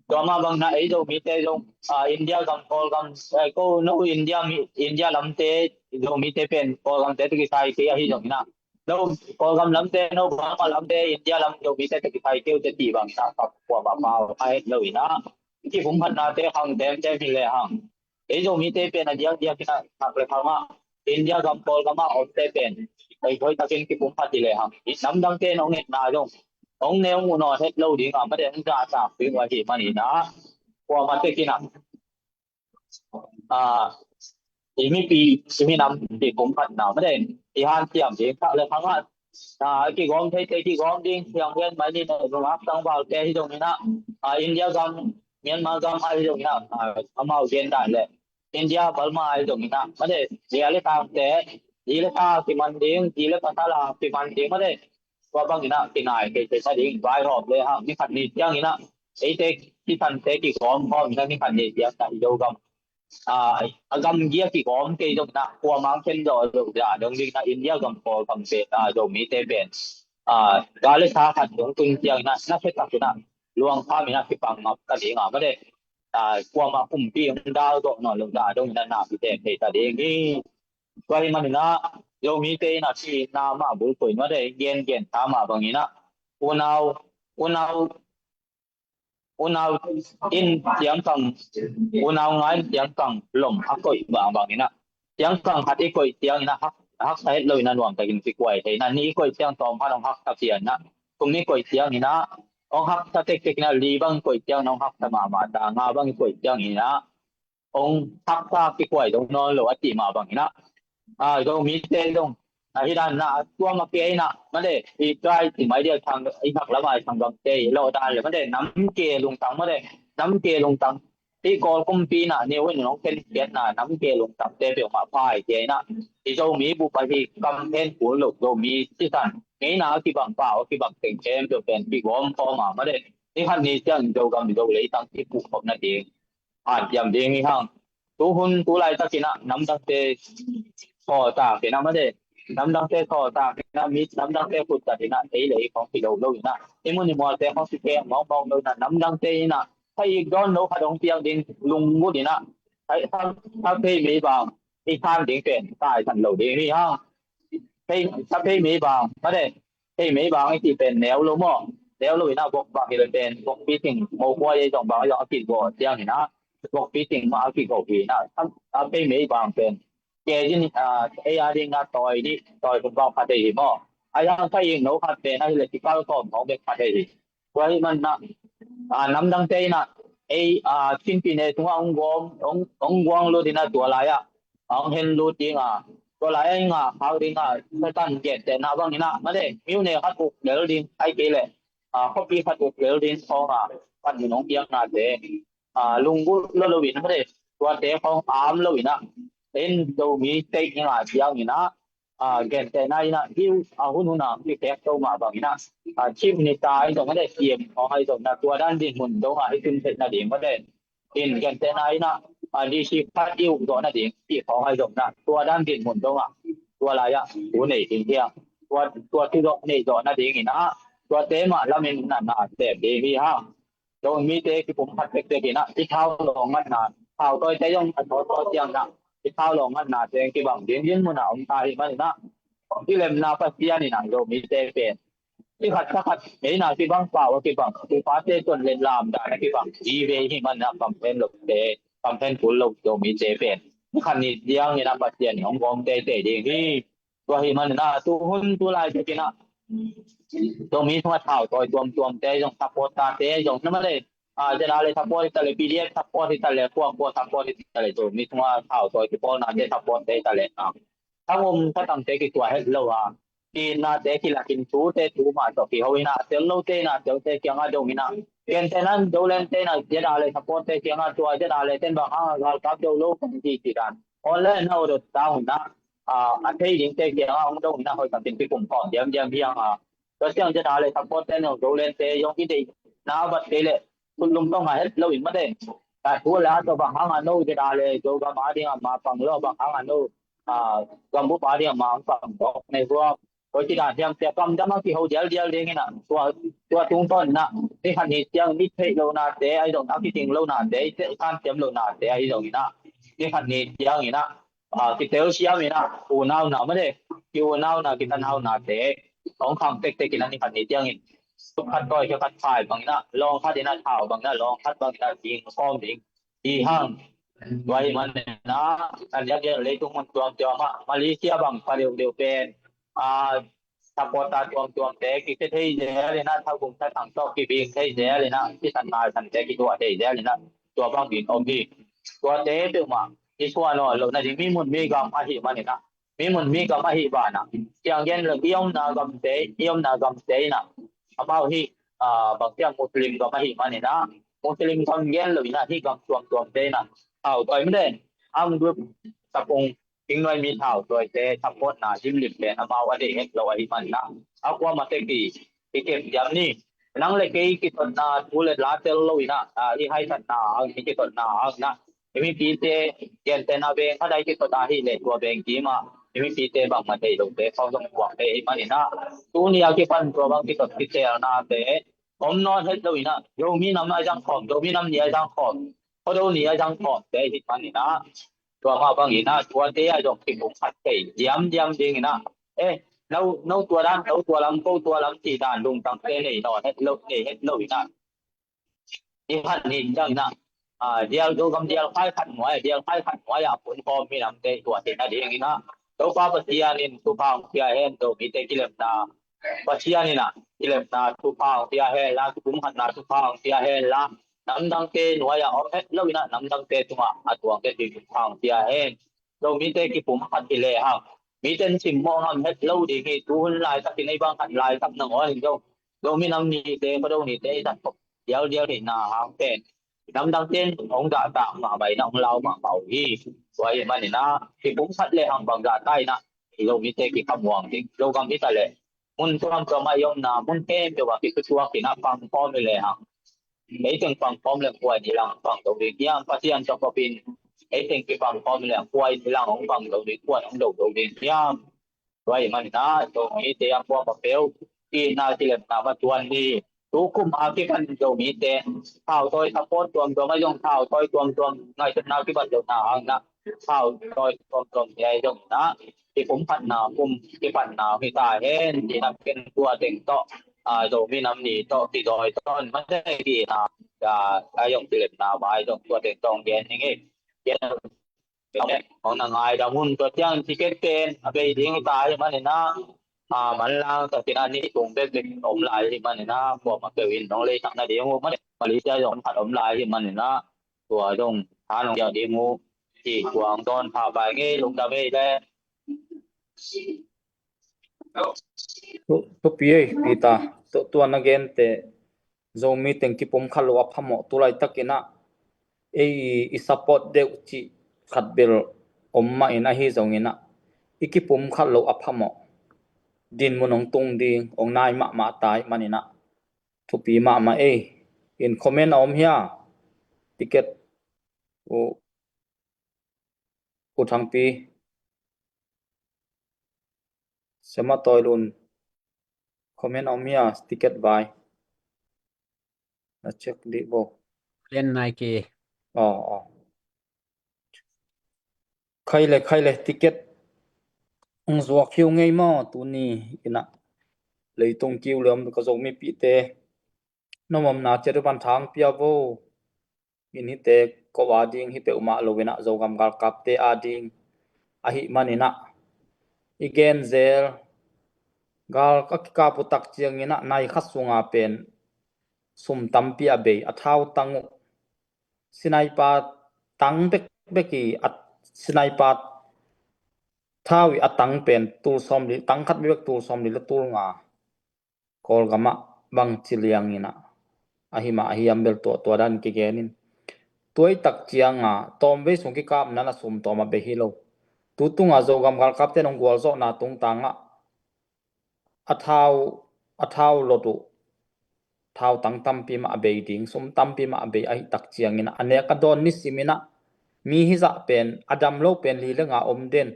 Tua mah bang inah ei Zomite zong, a, India gam, Kawlgam, eh, ko no India mi, India lamte Zomite pen Kawlgamte tawh kisai kei ahi zong inah, no Kawlgam lamte, no Burma lamte, India lam Zomite tawh kisai kei uh teh cih bang inah kap kuamah pau a het lo inah, kipum khatnate khang temtem hi lehang, ei Zomite pen a diakdiak inah khak le khang ah India gam, Kawlgam ah omte pen hoihtakin kipum khat hi lehang, i namdangte in hong etna zong hong ne hong uh nawn het lo ding a, mate hong zahtak ding uh ahi man inah, kuamah tek inah, a, i mipi, i minam kipum khatna mah den i hanciam ding, khak le khang ah, a, kigawm theite kigawm ding, thiang hian mai ni, nungak tangvalte hi zong inah, a, India gam, Myanmar gam ahi zong inah, a, amau gen dan le India, Burma ahi zong inah mah den, zi le tangte, zi le ta kiman ding, zi le pasal a kiman ding mah den, tua bang inah kinai kei kei sa ding, vaihawm lehang ni khat ni ciang inah eite kisante kigawm khawm inah ni khat ni ciang inah i Zogam, a, a gamgi a kigawm kei zong inah kuamah khen zawh lo dah dong ding inah India gam, Kawlgam pen, a, Zomite pen, a, gal le sa khat dong tun ciang inah na khe tak inah luang kha mi na kipang ngap ta ding a, mate, kuama kumpi hong dal dawh nawn lo ta dong in a na kite thei ta ding hi. Tua hi man in a, Zomite in a si na mah bulphuh in mate, gen gen ta mah bang in a, unau, unau, unau in ciangkang, unau nga in ciangkang lom a koih bang bang in a, ciangkang khat i koih ciang in a hak, haksa het lo in a nuam takin kikuai thei in a, nih i koih ciang tawm khat hong haksa pian in a, thum i koih ciang in a hong haksa tektek in a, li bang i koih ciang in a hong haksa mahmah ta, nga bang i koih ciang in a hong haksa kikuai dong nawn lo a cih mah bang in a, a, Zomite zong a hi dan na, a tuam a ke in a mate, i try ti mai dia thang, i hak lam a i thang gamte i lo dan le mate, nam ke lungtang mate, nam ke lungtang, i Kawl kumpi na ni win nong ken kiat na, nam ke lungtang te peuhmah pai ke in a, i Zomi bup a hi kam hen kul lo, Zomi sisan ngeina a kibang, pau a kibang teng khempeuh pen kigawm khawm a mate, ni khat ni ciang Zogam Zolei tang i puh khop na ding, a, diam ding hi hang. Tu hun tu laitakin a namdangte sawltak in a mate, namdangte sawltak in a, mi namdangte khut tat in a, ei le ei khong hi lo lo in a, i mun i mualte khong si keng mawkmawk lo in a, namdangte in a, kha ik dawn lo khat hong piak ding lunggulh in a, kha, kha, kha phei mei bang i khan ding pen taisan lo ding hi hang. Phei, kha phei mei bang mate, phei mei bang i cih pen neu lo maw? Neu lo in a, vok bang hi lo pen, vok piting, mo kua ei zong bang ei zong a kigawh ciang in a, vok piting mah a kigawh hi in a, a phei mei bang pen kei zin, a, ei a ding a tawi dih, tawi kum bang pha thei hi maw? A yang kha ing no khat pen a hi le tikal kawm hong bek pha thei hi. Tua hi man na, a, namdangte in a, ei, a, Chin pi ne sungah hong guang, hong, hong guang lut in a tua lai ah hong hen lut ding a, tua lai a i ngah khak ding a, Satan gentehna bang in a mate, miu ne khat uk lel ding, ai kei le, a, khuapi khat uk lel ding khawng a, pan min hong piaknate, a, lunggulh lo lo in mate, tuate khawng am lo in a, en Zomi teik in a ciang in a, a, gentehna in a, hi a hun hun a kikhek to mah bang in a, a, chim ni ta ahi zong mate, C M khawng ahi zong na, tua dan dinmun dong a hi tun theih nading mate, in gentehna in a, a, D C khat i uk zawh nading cih khawng ahi zong na, tua dan dinmun dong a, tua lai ah thu nei ding hi a, tua, tua thu zawh nei zawh nading in a, tuate mah lamin na na tep ding hi hang. Zomite kipum khat tektek in a, i thau lawng ngatna, thau tawite zong a thawthaw ciang na, i thau lawng ngatnate kibang ding dinmun a om ta hi man in a, i lemna Pasian in a Zomite pen, i khat kha khat ngeina kibang, pau a kibang, i pate ton le lam dan a kibang, i ve hi man a, kamphen lote, kamphen kul lo Zomite pen, i khat ni ciang in a Pasian in hong gawm teitei ding hi. Tua hi man in a, tu hun tu laitakin a, Zomi sungah thau tawi tuamtuamte zong, supporter-te zong na mate, a, ZRA le support hi ta le, P D F support hi ta le, kua kua support hi ta le, Zomi sungah thau tawi kipawlnate support-te hi ta le, a, thangum thatangte kituah het lo a, kiitnate kilakin, thute thu mah tawh kiho in a, tel lote in a telte kiangah dong in a, gentehna in Zolandte in a ZRA le support-te kiangah, tua ZRA le ten bang hang a galkap do lo kong hi ci dan online na aw dot ta hun a, a, a thei dingte kiangah hong dong in a, hoih takin kikum khawm diamdiam hi hang a, tua ciang ZRA le support-te in a Zolandte zong i deihna a vat kei leh, khut lungtong a het lo in mate, a thu le a tawh bang hang a no ZRA le Zogam a ding a ma pang lo, bang hang a no, a, gambup a ding a ma hong pang bawk nei huam. Koi ci dan hiam cia, kamdam a kiho dialdial ding in a, tua, tua tungtawn in a, ni khat ni ciang mi theih lonate ahi zong, a kiting lonate, i khan ciam lonate ahi zong in a, ni khat ni ciang in a, a, kitelsiam in a, unauna mate, ki unauna, kitanaunate hong khang tektek in a, ni khat ni ciangin, suk khat tawi khat phai bang in a, lawng khat in a, thau bang in a, lawng khat bang in a, ding khawm ding hi hang. Tua hi man in a, a liak liak leitung mun tuamtuam ah, Malaysia bang pa deuhdeuh pen, a, supporter tuamtuamte kisia thei zel in a, thagum thatang tawh kibing thei zel in a, sisan naisante kituah thei zel in a, tua bang ding om hi. Tuate peuhmah i suah nawn loh nading, mi mun mi gam ahih man in a, mi mun mi gam ahih banah, ciang gen lo, i omna gamte, i omna gamte in a, amau hi, a, bang ciang Muslim gam ahih man in a, Muslim gam gen lo in a, hih gam tuamtuamte in a, thau tawi mate, Armed Group, Sapung, Thingnuai mi thau tawite support-na limlim pen amau a deih het lo ahih man in a, a kuamah tek hi, i kep diam ni. Nang le kei kitotna thu le la tel lo in a, a, i haisatna ang, i kitotna ang in a, i mipite, gentehna veng khat a i kitot ahih leh tua veng kim ah i mipite bangmah thei lote khawng zong puak thei ahih man in a, tuni a kipan tua bang kitot kitelnate, om nawn het lo in ah, Zomi nam a zang khawm, Zomi nam ni a zang khawm, Khuado ni a zang khawm te hi man in ah, tua mah bang in ah, tuate a zong kipumkhat thei diamdiam ding in ah, eh, no, no tua dan, no tua lam, ko tua lam cih dan lungtang te nei nawn het lo, nei het lo in ah, i khat ni ciang in ah, a, dial, Zogam dial khai khat nuai, dial khai khat nuai ah pun khawm minamte tua hi nading in ah, Topa Pasian in thupha hong pia hen, Zomite kilemna Pasian in ah kilemna thupha hong pia hen la, kipumkhatna thupha hong pia hen la, namdangte nuai ah om het lo in ah, namdangte tungah a tuang het ding thupha hong pia hen. Zomite kipumkhat hi lehang, mite in simmawh ngam het lo ding hi. Tuhun laitak in ei bang khat laitak nangawn in zong, Zomi nam nite, Khuado nite i zat khop diaudiau theihna hang pen, namdangte in hong zahtak mahmah in ah, hong lau mahmah uh hi. Tua ahih man in ah, kipumkhat lehang bang zahtak in ah, Zomite kikhamuang ding, Zogam hi ta leh mun tuamtuam ah i omna mun khempeuh ah kitutuak in ah pangkhawm hi lehang, ei teng pangkhawm leh kua in i lang pang do ding hiam? Pasian tawh kop in ei teng kipangkhawm leh kua in i lang hong pang do ding, kua in hong do do ding hiam? Tua ahih man in ah, Zomite a kuamah peuh itna kilemna matuan ni. Tukum a kipan Zomite thautawi support tuamtuam, a zong thautawi tuamtuam, ngaihsutna kibat lohna hang in ah, thautawi tuamtuam ni a zong in ah, kipumkhatna kum kipatna hi ta hen, ci-in ah ken tua teng tawh, a, Zomi nam ni tawh kizawi tawn mah teh, ci-in ah, a, a zong kilemna vai zong tua teng tawh hong gen ning ei. Hong na ngaidam un. Tua ciang ticket pen a bei ding hi ta ahih man in ah, a, manlang takin a ni tung bekbek om lai ahih man in ah, kuamah peuh in hong leisak nading uh, mah Malaysia zong khat om lai ahih man in ah, tua zong tha nong piak ding uh, ci-in tua hong dawn pha pai ing ei. Lungdam ei leh. Thu, thupi ei, Peter. Tu, tua na gente Zomi teng kipumkhat loh a phamawh. Tu laitakin ah ei i support deuh cih khat bel om mah in, ahi zongin ah i kipumkhat loh a phamawh. Dinmun hong tung ding, hong nai mahmah ta ahih man in ah thupi mahmah ei. In comment a om hia? Ticket uh, U Thangpi, Sema Toilun, comment a om hia? Ticket vai na check dih bo. Len nai ke. Aw, aw. Khai le, khai le, ticket hong zuak hi uh ngei maw? Tuni in ah leitung kiu le om ka Zomipihte, na omna ciat uh pan tha hong pia vo. In hihte ko a ding hi peuhmah lo in ah, Zogam galkapte a ding ahih man in ah, i gen zel, gal a kikap uh tak ciangin ah nai khat sunga pen sum tampi a bei, a thau tang uh, sniper tang bekbek i, a sniper thau i a tang pen tul sawmli, tang khat bekbek tul sawmli le tul nga. Kawlgam ah bangci liang in ah, ahi mah a hiam bel tua, tua dan kigen in. Tua i tak ciang a, tawmvei sung kikapna in a sum tawm a bei hi lo. Tu tung a Zogam galkapte in hong gualzawhna tungtang ah a thau, a thau lot uh, thau tang tampi mah a bei ding, sum tampi mah a bei ahih tak ciangin ah, a nek a dawn nisim in ah, mi hizah pen, a dam lo pen li le nga om den.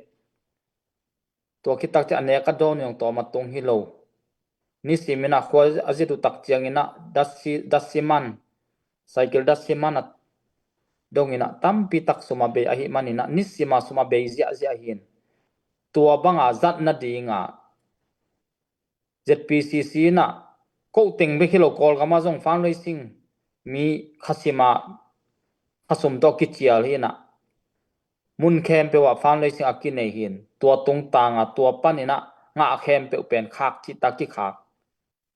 Tua khit tak ciang a nek a dawn in hong tawm a tung hi lo. Nisim in ah khua a zit uh tak ciangin ah datsi, datsi man, cycle datsi man a dong in ah tampi tak sum a bei ahih man in ah, nisim a sum a bei ziahziah hi in. Tua bang a zat nading a Z P C C in ah, ko teng bek hi lo, Kawlgam ah zong fundraising mi khasim a, khasum tawh kicial hi in ah, mun khempeuh ah fundraising a kinei hi in. Tua tungtang a, tua pan in ah ngah khempeuh pen khak cih tak kikhak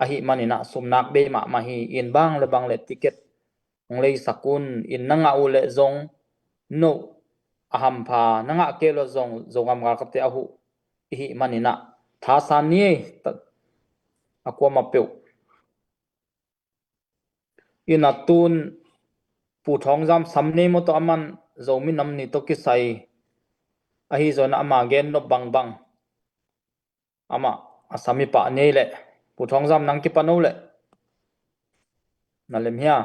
ahih man in ah, sum nak bei mahmah hi in. Bang le bang le ticket hong leisak un. In na ngah uh leh zong, no, a hampha, na ngah kei uh leh zong, Zogam galkapte a huh i hih man in ah, thasan ni ei, ta, a kuamah peuh. In ah tun Pu Thawng Zam sam nei maw tawh, aman Zomi nam ni tawh kisai ahi zongin ah, ama gen nop bangbang, amah a sam i pah ni ei leh. Pu Thawng Zam, nang kipan o leh. Na lem hia?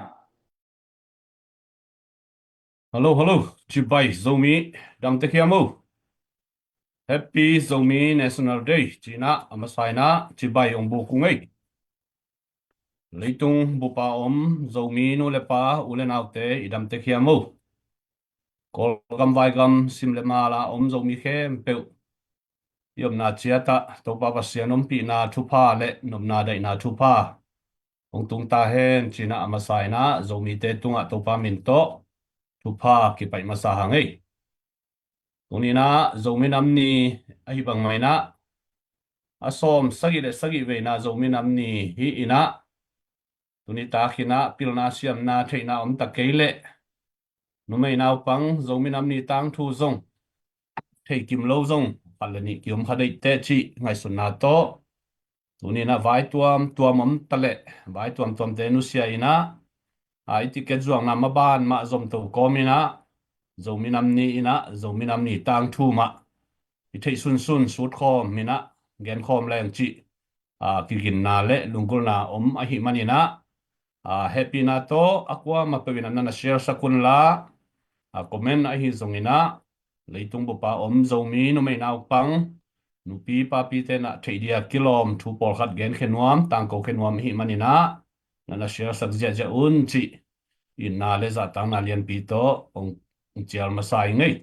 Hello, hello. Cibai Zomi, dam tek hiam o? Happy Zomi National Day ci-in ah, a masa in ah cibai hong buk ung ei. Leitung bupa om Zomi nu le pa, u le naute, i damtek hiam o? Kawlgam vaigam, sim le mal a om Zomi khempeuh, i omna ciatah Topa Pasian ompihna thupha le nopna daihna thupha hong tung ta hen, cinah a masa inah Zomite tungah Topa min tawh thupha kipaih masa hang ei. Tuninah Zomi Nam Ni ahi bangmah inah a sawm sagih le sagih veina Zomi Nam Ni hi inah, tuni takinah pilna siamna theihna om ta kei leh numei naupang Zomi Nam Ni tangthu zong thei kim lo zong khat le nih ki-om kha deihteh cih ngaihsutna tawh, tuninah vai tuamtuam om ta leh vai tuamtuamte nusia inah, a, i tiket zuakna maban mah zomto kawm inah Zomi Nam Ni inah Zomi Nam Ni tangthu mah i theih sunsun sutkhawm inah genkhawm leng cih, a, kiginna le lunggulna om ahih maninah, a, hehpihna tawh a kuamah peuh inah na na share sak unla, a, comment ahi zonginah leitung bupa om Zomi numei naupang, nupi papi tenah theih dia kilawm thu pawlkhat genkhia nuam, tangko khia nuam ahih maninah na na share sak ziahziah un cih itna le zahtakna lianpi tawh hong, hong cial masa ing ei.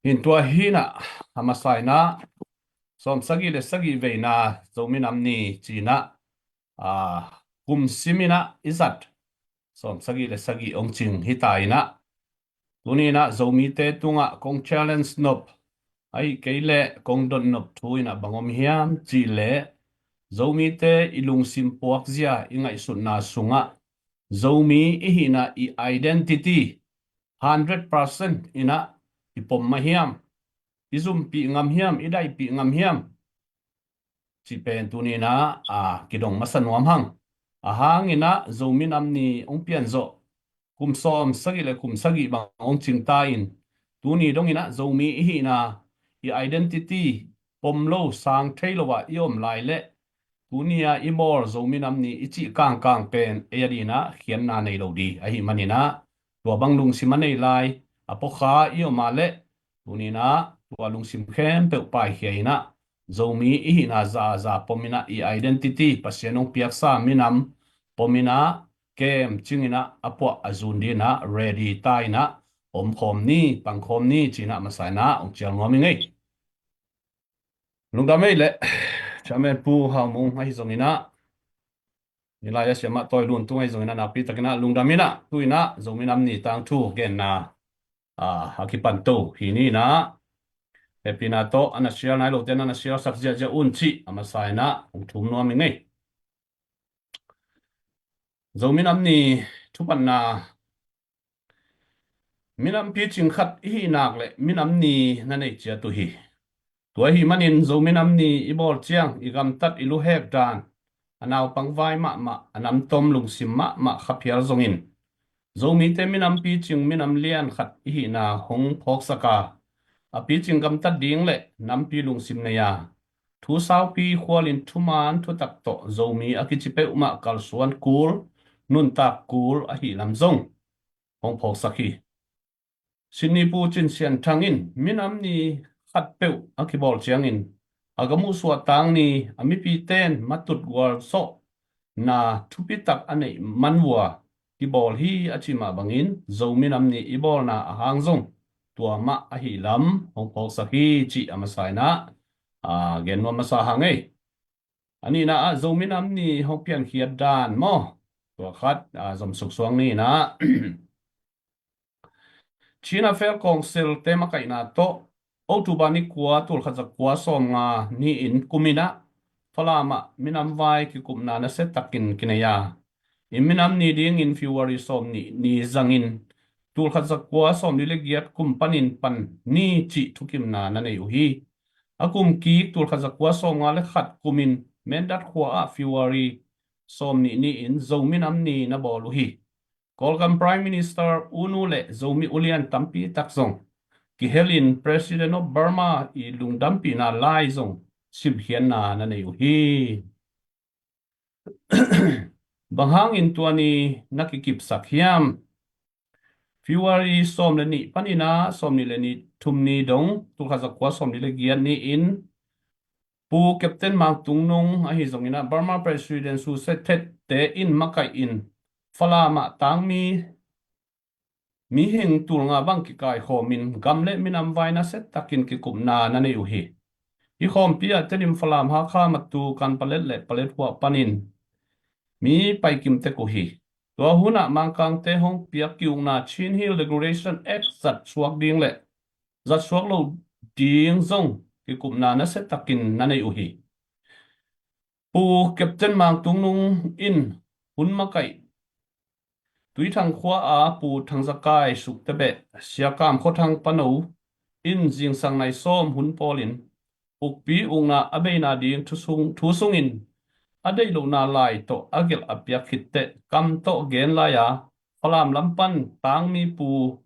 Hin tua hinah a masa inah sawm sagih le sagih veina Zomi Nam Ni cinah, a, kum sim inah i zat sawm sagih le sagih hong cing hi ta inah, tuninah Zomite tungah kong challenge nop ahih kei leh kong dot nop thu inah bang om hiam cih leh, Zomite i lungsim puakzia i ngaihsutna sungah Zomi i hihna i identity hundred percent inah i pom mah hiam, i zumpih ngam hiam, i daihpih ngam hiam cih pen tuninah, a, kidong masa nuam hang. A hanginah Zomi Nam Ni hong pian zawh kum sawm sagih le kum sagih bang hong cing ta in, tuni donginah Zomi i hihna i identity pom lo, sang thei lo ah i om lai leh tuni a i bawl Zomi Nam Ni i cih kangkang pen ei a dinah khiatna nei lo di ahih maninah, tua bang lungsim a nei lai a puakha i om a leh tuninah tua lungsim khempeuh paikhia inah Zomi i hihna zaza pom inah i identity Pasian hong piaksa minam pom inah kem cing inah a puah a zun dinah ready ta inah omkhawm ni, pangkhawm ni cinah masa inah hong cial nuam ing ei. Lungdam ei leh Chairman Pu Hau Mung ahi zonginah, nilai a siamah Tawi Lun Tung ahi zonginah nakpi takinah lungdam inah tu inah Zomi Nam Ni tangthu genna, a, a kipan to hi ni inah, hehpihna tawh a na share nai lote na na share sak ziahziah un cih a masa inah hong thum nuam ing ei. Zomi Nam Ni thupatna, minam picing khat i hih nak leh minam ni na nei ciat uh hi. Tua ahih manin Zomi Nam Ni i bawl ciang i gamtat i luhek dan, a naupang vai mahmah, a namtom lungsim mahmah kha phial zongin Zomite minam picing minam lian khat i hihna hong phawksak a, a picing gamtat ding le nampi lungsim nei a, thu saupi khualin thuman thutak tawh Zomi a kici peuhmah kalsuan kul, nuntak kul ahih lam zong hong phawksak hi. Sydney Pu Cin Sian Thang in minam ni khatpeuh a kibawl ciangin a gam uh suahtak ni a mipite'n matut gualzawhna thupitak a neih man uh a kibawl hi a cih mah bangin Zomi Nam Ni i bawlna a hang zong tua mah ahih lam hong phawksak hi cih a masa inah, a, gen nuam masa hang ei. A nihna ah Zomi Nam Ni hong piankhiat dan maw, tua khat, a, zomsuk suang ni inah China Fair Council te makaihna tawh October ni kua, tulkhat zakua sawmnga ni-in kum inah Falam ah minam vai kikupna nasia takin kinei a, i minam ni dingin February sawmnih ni zangin tulkhat zakua sawmli le giat kum panin pan ni cih thukimna na nei uh hi. A kum kik tulkhat zakua sawmnga le khat kumin Mindat khua ah February sawmnih ni-in Zomi Nam Ni na bawl uh hi. Kawlgam Prime Minister U Nu le Zomi ulian tampi tak zong kihelin President of Burma i lungdampihna lai zong simkhiatna na nei uh hi. Bang hangin tua ni na kikipsak hiam? February sawm le nih panin ah sawmnih le nih thum ni dong, tulkhat zakua sawmnih le giat ni-in Pu Captain Mang Tung Nung ahi zongin ah Burma President Su Set Thet te in makaih in Falam ah tangmi mihing tulnga bang kikaikhawmin gam le minam vai nasia takin kikupna na nei uh hi. Hih khawmpi ah Tedim, Falam, Hakha, Matu, Kanpalet le Paletwa panin mi paikim tek uh hi. Tua hunah Mangkangte hong piak ki-ukna Chin Hill Regulation Act zat suak ding le zat suak lo ding zong kikupna nasia takin na nei uh hi. Pu Captain Mang Tung Nung in hun makaih Tuithang khua a Pu Thang Za Kai, Sukte Beh, Sia Kam Khua Thang pano in zingsang nai sawm hun pawlin ukpi ukna a beina ding thu sung, thu sungin a deih lohna lai tawh a gelh a piak khit teh kam tawh gen lai-a Falam lam pan tangmi Pu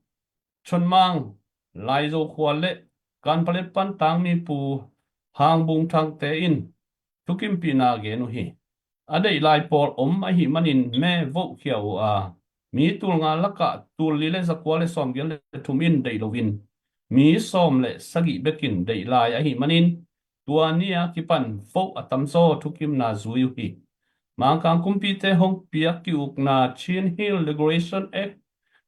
Chon Mang, Laizo khua le Kanpalet pan tangmi Pu Hang Bung Thang te in thukimpihna gen uh hi. A deih lai pawl om ahih manin me vohkhia uh a, mi tulnga lakah tulli le zakua le sawmgiat le thum in deih loin mi sawm le sagih bekin deih lai ahih manin tua ni-a kipan voh a tamzaw thukimna zui uh hi. Mangkang kumpite hong piak ki-ukna Chin Hill Regulation Act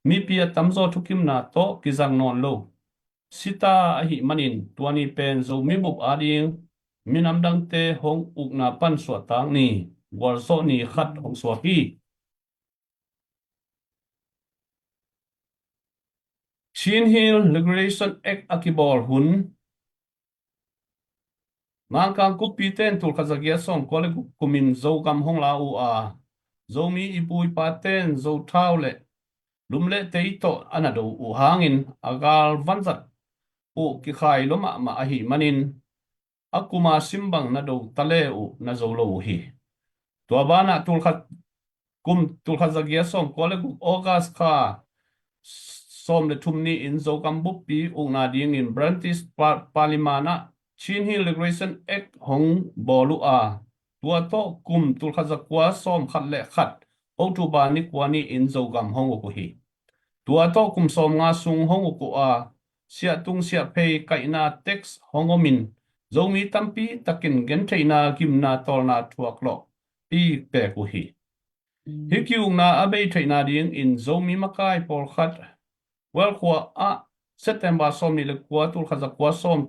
mipi a tamzaw thukimna tawh kizang nawn lo sita ahih manin tua ni pen Zomi bup ading minam dangte hong ukna pan suahtak ni, gualzawh ni khat hong suak hi. Chin Hill Regulation Act a kibawl hun Mangkang kuppite in tulkhat zagiat sawmkua le guk kumin Zogam hong la uh a, Zomi i pu i pate in Zothau le lum le tei tawh a na do uh hangin a gal vanzat uh kikhai lua mahmah ahih manin a kuma simbang na do ta le uh na zo lo uh hi. Tua banah tulkhat kum tulkhat zagiat sawmkua le guk August kha sawm le thum ni-in Zogam buppi ukna dingin British pa, Parliament ah Chin Hill Regulation Act hong bawl uh a, tua tawh kum tulkhat zakua sawmkhat le khat October ni kua ni-in Zogam hong uk uh hi. Tua tawh kum sawmnga sung hong uk uh a, siahtung siahphei kaihna tax hong omin Zomi tampi takin gentheihna gimna tawlna thuak lawh pikpek uh hi. Hih ki-ukna a bei theihna dingin Zomi makai pawlkhat Welkhua ah September sawmnih le kua tulkhat zakua sawm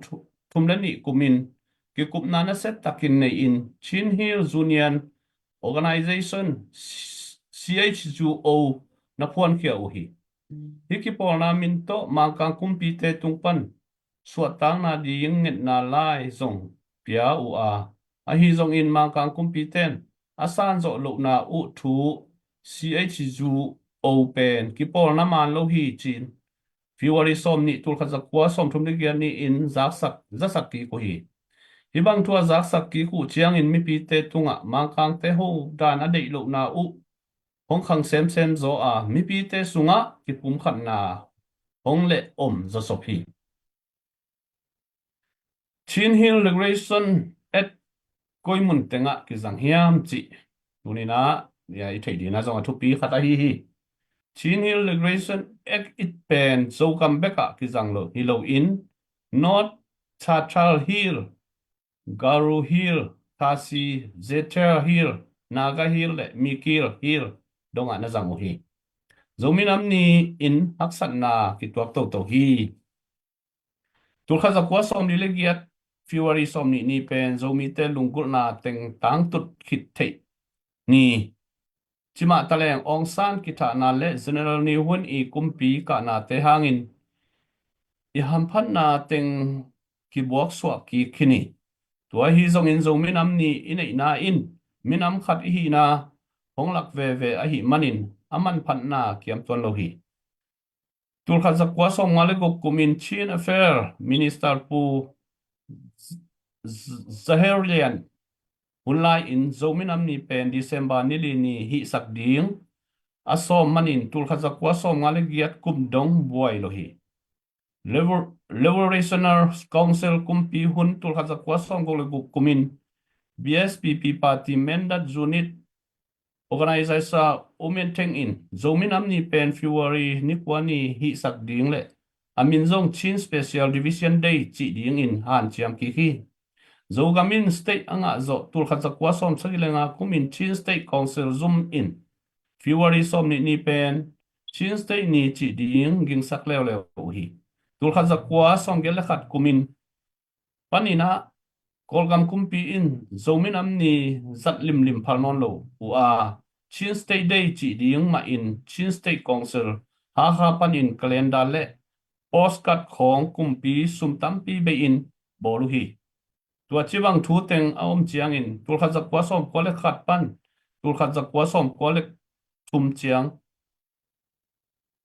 thum le nih kumin kikupna nasia takin nei-in Chin Hill Union Organization, C H U O, na phuankhia uh hi. Hih kipawlna min tawh Mangkang kumpite tung pan suahtakna ding ngetna lai zong pia uh a, ahi zongin Mangkang kumpite in a sanzawh lohna uh thu C H U O pen kipawlna man lo hi ci-in February sawmnih tulkhat zakua sawmthum le giat ni-in zaksak zasak kik uh hi. Hih bang thu a zaksak kik uh ciangin mipite tungah Mangkangte ho dan a deih lohna uh hong khang semsem zaw a, mipite sungah kipumkhatna hong leh om zawsop hi. Chin Hill Regulation Act koi mun tengah kizang hiam cih tuninah i theih dina zong a thupi khat ahi hi. Chin Hill Regulation Act it pen Zogam bekah kizang lo hi loin North Chachar Hill, Garo Hill, Khasi, Zethel Hill, Naga Hill le Mikir Hill dongah na zang uh hi. Zomi nam ni-in haksatna kituak toto hi. Tulkhat zakua sawmli le giat February sawmnih ni pen Zomite lunggulhna teng tangtut khit theih ni. Cimah taleng Aung San kithahna le General Ne Win i kumpi kahnate hangin i hamphatna teng kibuaksuah kik khin hi. Tua hi zongin Zomi nam ni i neihna in minam khat i hihna hong lak veve ahih manin a manphatna kiamtuan lo hi. Tulkhat zakua sawmnga le guk kumin Chin Affair Minister Pu Zahir Lian hun lai-in Zomi nam ni pen December ni li ni hihsak ding a sawm manin tulkhat zakua sawmnga le giat kum dong buai lo hi. Liberation Council kumpi hun tulkhat zakua sawmguk le guk kumin B S P P Party Mindat Unit Organizer U Mien Theng in Zomi nam ni pen February ni kua ni hihsak ding le a min zong Chin Special Division Day cih dingin hanciam kik hi. Zogam in state a ngah zawh tulkhat zakua sawm sagih le nga kum in Chin State Council zum in February sawm nih ni pen Chin State ni cih ding gingsak leuleu uh hi. Tulkhat zakua sawm giat le khat kum in panin ah Kawlgam kumpi in Zomi Nam Ni zat limlim phal nawn lo uh a, Chin State Day cih ding mah in Chin State Council Hakha panin calendar le postcard khawng kumpi sum tampi bei in bawl uh hi. Tua ci bang thu teng a om ciangin tulkhat zakua sawm kua le khat pan tulkhat zakua sawm kua le thum ciang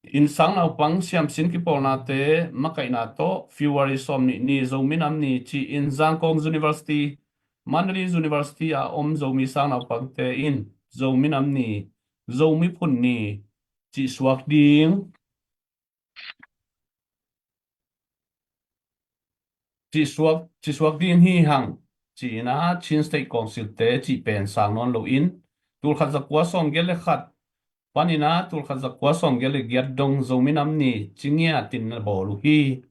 in sang naupang siamsin kipawlnate makaihna tawh February sawm nih ni Zomi Nam Ni ci-in Zangkong University, Mandalay University a om Zomi sang naupangte in Zomi Nam Ni, Zomi Phun Ni cihsuak ding cihsuak, cihsuak ding hi hang, ci-in a Chin State Council te cih pen sang nawn loin tulkhat zakua sawm giat le khat panin a tulkhat zakua sawm giat le giat dong Zomi Nam Ni ci ngiatin na bawl uh hi.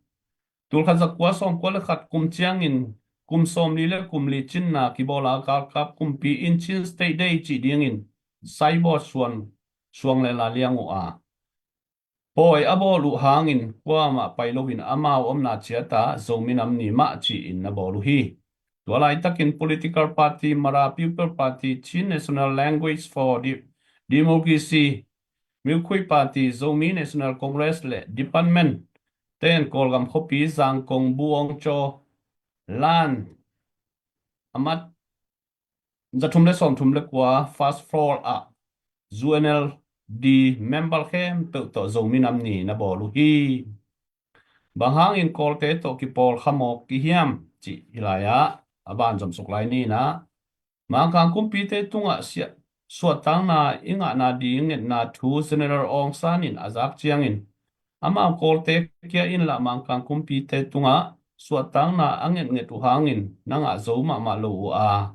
Tulkhat zakua sawm kua le khat kum ciangin kum sawm li le kum li cinna kibawl a galkap kumpi in Chin State Day cih dingin saibawt suan suang le la liang uh a, pawi a bawl uh hangin kuamah pai loin amau omna ciatah Zomi Nam Ni mah ci-in na bawl uh hi. Tua laitakin political party Mara People Party, Chin National Language for De- Democracy, Mukhui Party, Zomi National Congress le department ten Kawlgam khuapi Zangkong Buangco lan amat zathum le sawmthum le kua first floor ah U N L D member khempeuh tawh Zomi Nam Ni na bawl uh hi. Bang hangin Kawlte tawh kipawl khamawk kihiam cih hi lai-ah a ban zomsuk lai ni-in ah Mangkang kumpite tungah siah suahtakna i ngahna ding ngetna thu General Aung San in a zak ciangin amau Kawlte kia in lah Mangkang kumpite tungah suahtakna a ngetnget uh hangin na ngah zo mahmah lo uh a,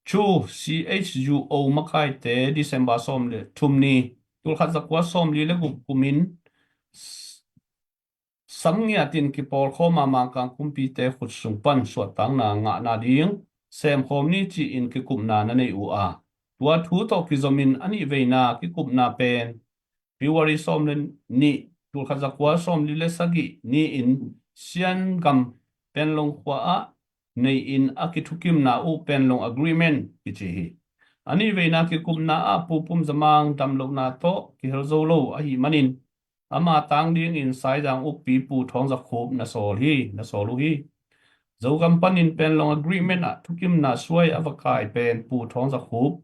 Chu C H U O makaite December sawm le thum ni tulkhat zakua sawm li le guk kumin sam ngiatin kipawl khawma Mangkang kumpite khut sung pan suahtakna ngahna ding semkhawm ni ci-in kikupna na nei uh a, tua thu tawh kizomin a nih veina kikupna pen February sawm le nih tulkhat zakua sawm li le sagih ni-in Siangam Penlong khua ah nei-in a kithukimna uh Penlong Agreement kici hi. A nih veina kikupna ah Pu Pum Za Mang damlohna tawh kihel zo lo ahih manin ama tang dingin Saizang ukpi Pu Thawng Za Khup na sawl hi, na sawl uh hi. Zogam panin Penlong Agreement ah thukimna suai a va kai pen Pu Thawng Za Khup,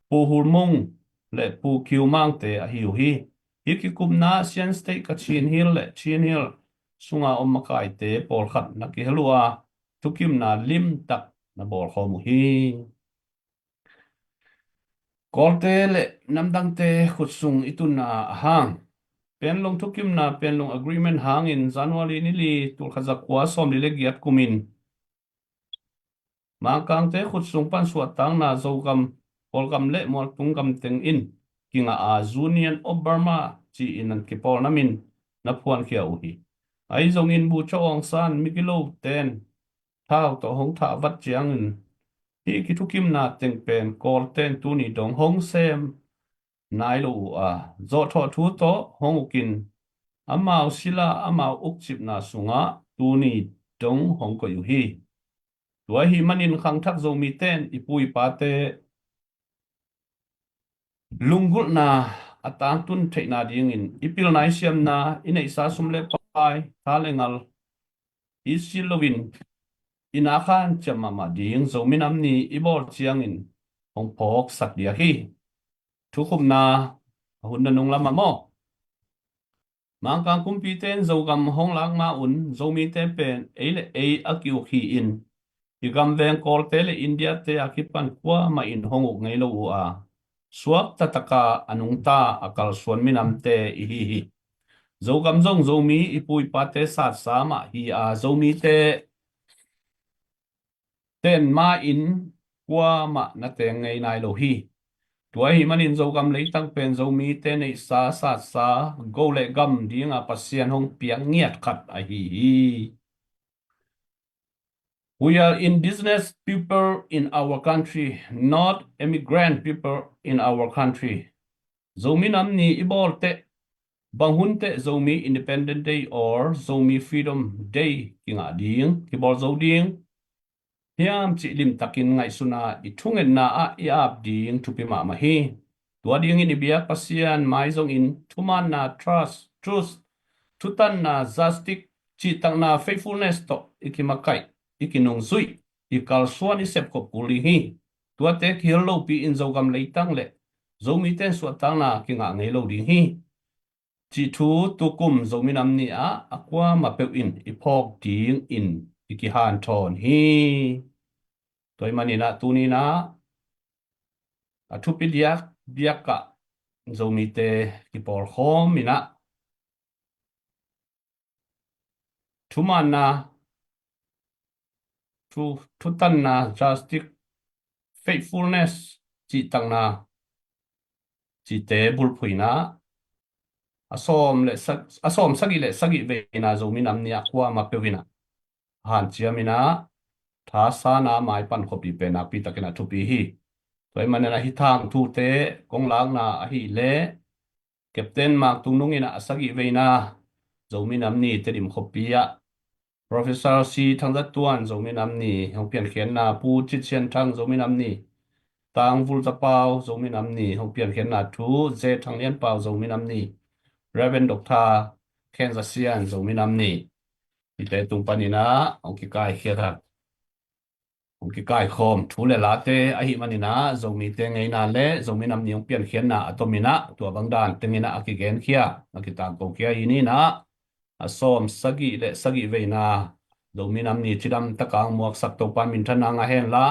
Pu Hul Mung le Pu Kiu Mangte ahi uh hi. Hih kikupna ah Sian State, Kachin Hill le Chin Hill sunga om makaite pawlkhat na kihel uh a, thukimna limtak na bawlkhawm uh hi. Kawlte le namdangte khutsung i tunna a hang Penlong thukimna, Penlong Agreement hangin January ni li tulkhat zakua sawm li le giat kumin Mangkangte khutsung pan suahtakna Zogam, Kawlgam le Mualtung gam teng in kingah a Union of Burma ci-in an kipawl namin na phuankhia uh hi. Ahi zongin Bogyoke Aung San migiloten thau tawh hong thah vat ciangin hih kithukimna teng pen Kawlten tuni dong hong sem nai lo uh a, zawhthawh thu tawh hong ukin amau sila amau ukcipna sungah tuni dong hong koih uh hi. Tua ahih manin khangthak Zomiten i pu i pate lunggulhna a tangtun theihna dingin i pilna i siamna i neihsa sum le pai, tha le ngal i si loin i na khan ciam mahmah ding Zomi Nam Ni i bawl ciangin hong phawksak diak hi. Thukhupna a hun nanung lamah maw? Mangkang kumpite in Zogam hong lak ma un Zomite pen ei le ei a ki-uk hi-in i gamveng Kawlte le Indiate a kipan kuamah in hong uk ngei lo uh a, suakta taka a nungta a kalsuan minamte i hi hi. Zogam zong Zomi i pu i pate satsa mah hi a, Zomite ten ma-in kuamah na teng ngei nai lo hi. Tua ahih manin Zogam leitang pen Zomite neihsa satsa go le gam dinga Pasian hong piak ngiat khat ahi hi. We are indigenous people in our country, not immigrant people in our country. Zomi Nam Ni i bawl teh, bang hun teh Zomi Independent Day or Zomi Freedom Day kingah ding, kibawl zo ding hiam cih limtakin ngaihsun a, i thungetna ah i ap ding thupi mahmah hi. Tua dingin i biak Pasian mai zongin thumaanna, trust, truth, thutanna, justice, cihtakna, faithfulness tawh i kimakaih, i kinungzuih, i kalsuan, i sepkhop kul ding hi. Tuate kihel lopi in Zogam leitang le Zomite in suahtakna kingah ngei lo ding hi, cih thu tukum Zomi Nam Ni ah a kuamah peuh in i phawk dingin i kihanthawn hi. Tua ahih manin ah tuni-in ah a thupi diakdiak ah Zomite kipawlkhawm in ah thumaanna, thu, thutanna, justice, faithfulness, cihtakna, cihte bulphuh in ah a sawm le sa-, a sawm sagih le sagih veina Zomi Nam Ni ah kuamah peuh in ah hanciam in ah thasan a maipan khawmpi pen nakpi takin a thupi hi. Tua ahih manin ah hih thangthute kong lakna ahih leh Captain Mak Tung Nung in ah a sagih veina Zomi Nam Ni Tedim khuapi ah, Professor C Thang Za Tuan Zomi Nam Ni hong piankhiatna, Pu Cin Sian Thang Zomi Nam Ni, Tang Vul Za Pau Zomi Nam Ni hong piankhiatna thu, Ze Thang Lian Pau Zomi Nam Ni, Reverend Doctor Khen Za Sian Zomi Nam Ni, hihte tung panin ah hong kikaikhiat a, hong kikaikhawm thu le late ahih manin ah Zomite ngeina le Zomi Nam Ni hong piankhiatna a tom in ah tua bang dan teng in ah a kigenkhia, a kitangkokhia hi in ah, a sawm sagih le sagih veina Zomi Nam Ni cidam tak a hong muaksak Topa minthanna ngah hen la,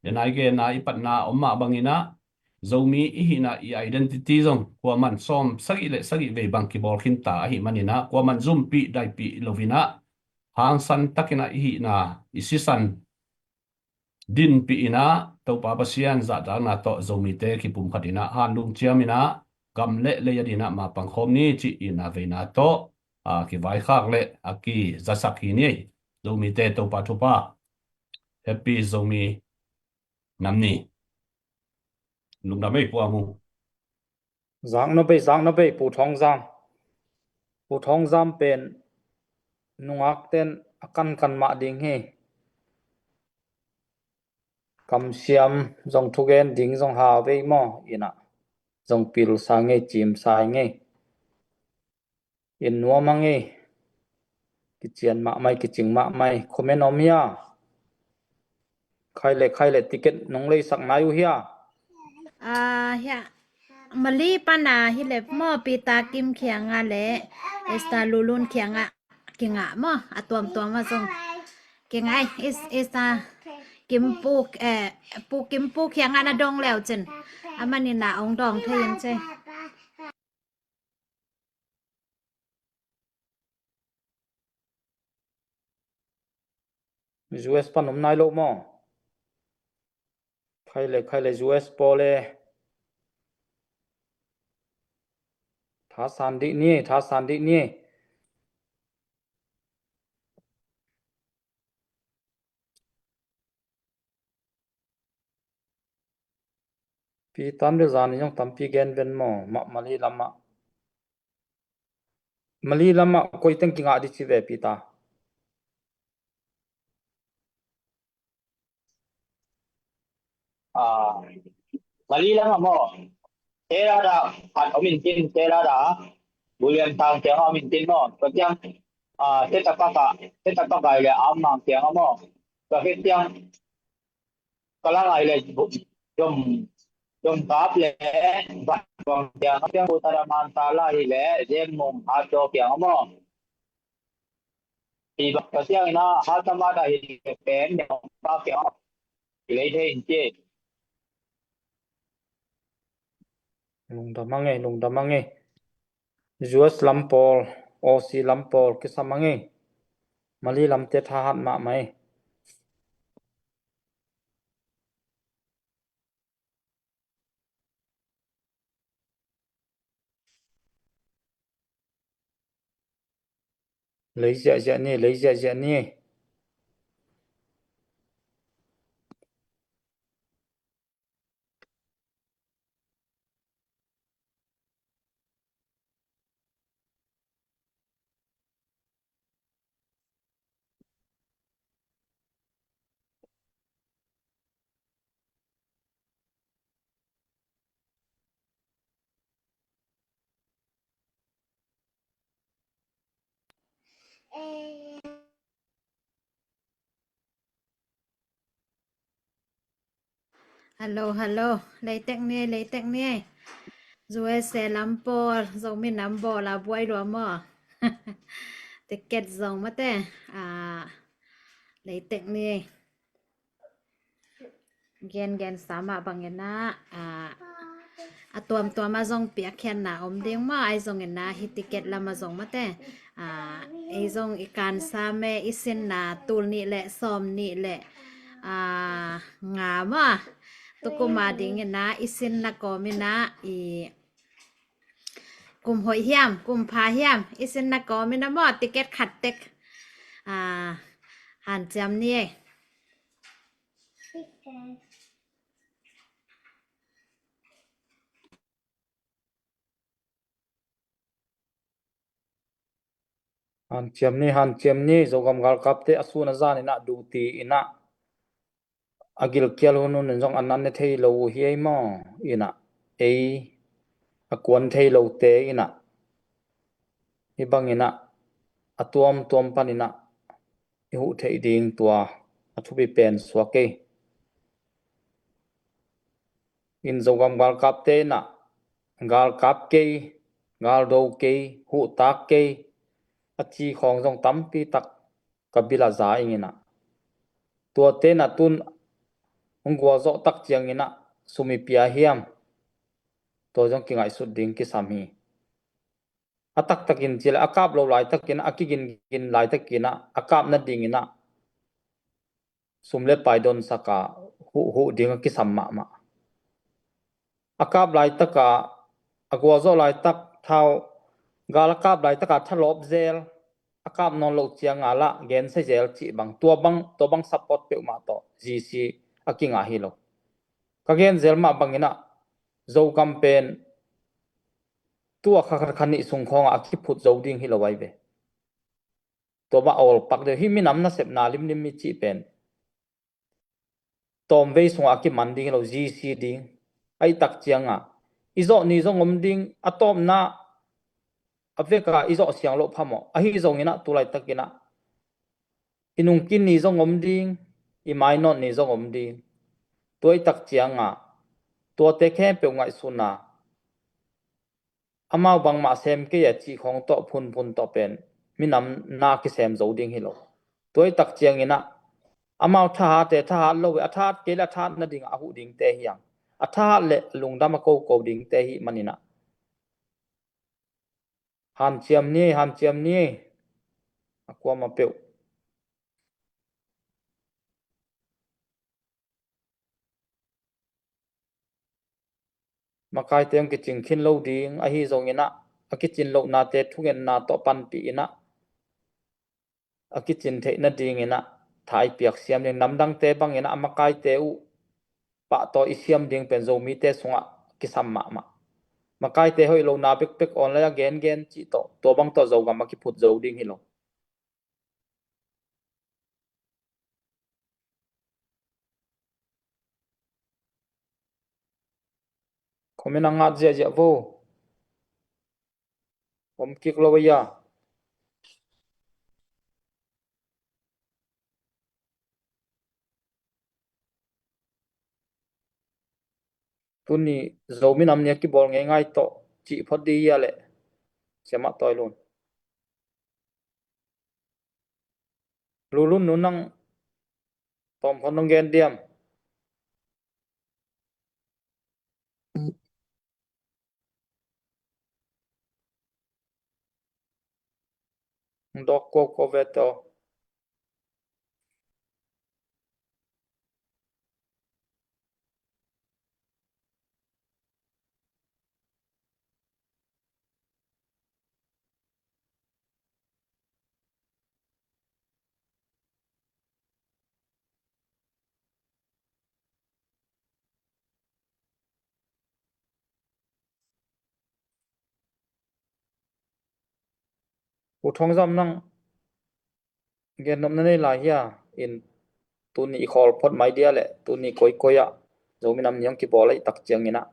den a i genna i patna om mah bangin ah Zomi i hihna, i identity zong kuaman sawm sagih le sagih vei bang kibawl khinta ahih manin ah kuaman zumpih daipih lo in ah hangsan takin ah i hihna, i sisan dinpih in ah Topa Pasian zahtakna tawh Zomite kipumkhat in ah hanlum ciam in ah gam le lei a ding ah mapang khawm ni ci-in a veina tawh a kivaikhak le a kizasak hi ni. Zomite Topa thupha. Happy Zomi Nam Ni. Lungdam ei, Pu Amu. Zak na bei, zak na bei, Pu Thawng Zam. Pu Thawng Zam pen nungak ten a kankan mah ding hi. Kamsiam zong thugen ding zong hau vei maw, in ah zong pil sa ngei, cim sa ngei. In nuam a ngei. Kician mahmah ei, kicing mahmah ei. Comment om hia? Khai le, khai le ticket nong leisak nai uh hia? Ah, hia. Mali pana hi le maw, Peter Kim kiangah le Esther Lulun kiangah kingah maw, a tuamtuam ah zong kingah ei. Is, Esther Kim Pu, eh, Pu Kim Pu kiangah na dong leu cin, a manin ah hong dawng thei in cei. U S pan om nai lo maw? Khai le, khai le U S pawl e. Thasan dih ni, thasan dih ni. Peter in bel zan in zong tampi gen ven maw, ma-, Mali lamah. Mali lamah koi teng kingah dih ci ve, Peter? Ah, Mali lamah maw. Tera da, at om in tin, Tera da. William Tang kiangah om in tin maw. Tua ciang, ah, Teta Paka, Teta Paka le Amang kiangah maw. Tua khit ciang, Kalang ai le, Dom, Dom Kap le, Bat Buang kiangah, ciang Uttara Mantala hi le, Zen Mung Hato kiangah maw. Hi bang ka siang ina, ha tama ta hi pen, ne pa ke, i lei thei in ci. Lungdam a ngei, lungdam a ngei. U S lam pawl, Aussie lam pawl, kisam a ngei. Mali lamte thahat mahmah ei. Lei ziahziah ni, lei ziahziah ni. Hello, hello. Leitek ni, leitek ni. U S A lam pawl, Zomi nam bawl a buai lua maw? Ticket zong mate. Ah, leitek ni. Gen gen sa mah bangin ah, ah, a tuamtuam a zong piakkhiatna om ding maw, ahi zongin ah hih ticket lam a zong mate. Ah, ei zong i kansa me i sinna tul nih le sawm nih le, ah, nga maw. Tukum a dingin ah i sinna kawmin ah i kum hoih hiam, kum pha hiam, i sinna kawmin ah maw, ticket khat tek. Ah, hanciam ni ei. Hanciam ni, hanciam ni, Zogam galkapte a sun a zan in ah duty in ah a gilkial hun hun in zong an an ne thei lo uh hi ei maw? In ah ei a kuan thei lote in ah hih bangin ah a tuamtuam panin ah i huh theih ding tua a thupi pen suak ei. In Zogam galkapte in ah galkap kei, galdo kei, huhtak kei a ci khawng zong tampi tak ka bil ah za ing in ah, tuate in ah tun hong gualzawh tak ciangin ah sum i pia hiam? Tua zong kingaihsut ding kisam hi. A taktakin ci le a kap lo laitakin, a kigingin laitakin ah a kap nadingin ah sum le pai donsak a huh, huh ding a kisam mahmah. A kap laitaka, a gualzawh laitak, thau gal a kap laitaka thalawp zel, a kap nawn loh cianga lah gensia zel cih bang, tua bang, tua bang support peuhmah tawh G C a kingah hi lo. Ka gen zel mah bangin ah Zogam pen tua kha khat kha nih sung khawngah a kiphut zo ding hi lo ai ve. Tua mah a awlpak deuh hi. Minam nasepna limlim mi cih pen tawmvei sungah a kiman ding hi lo, G C ding. Ahi tak cianga i zawh ni zong om ding, a tawpna a veka i zawh siang loh phamawh. Ahi zongin ah tu laitakin ah i nungkin ni zong om ding, i mainawt ni zong om ding. Tua i tak cianga tuate khempeuh ngaihsutna amau bangmah sem kei a cih khawng tawh phunphun tawh pen minam na kisem zo ding hi lo. Tua i tak ciangin ah amau thahate thahat lo ve, a thahat kei le a thahat nading a huh dingte hi ang. A thahat le lungdam a koko dingte hi manin ah hanciam ni, hanciam ni. A kuamah peuh makaite hong kicing khin lo ding, ahi zongin ah a kicin lohnate thungetna tawh panpih in ah a kicin theih nadingin ah tha i piak siam ding. Namdangte bangin ah a makaite uh pahtawi i siam ding pen Zomite sungah kisam mahmah. Makaite hoih lohna bekbek online a gengen cih tawh tua bang tawh Zogam a kiphut zo ding hi lo. Comment a ngat ziahziah vo. Om kik lo a ia. Tuni Zomi nam ni a kibawl ngeingai tawh cih phot di ia leh siamah tawi lun. Lulun nu nang tawm phot nong gen diam. Dawk koko ve tawh. U Thong Zam nang gen nopna nei lai hia? In tuni i khawl phot mai dia le tuni koikoi ah Zomi nam ni hong kibawl a i tak ciangin ah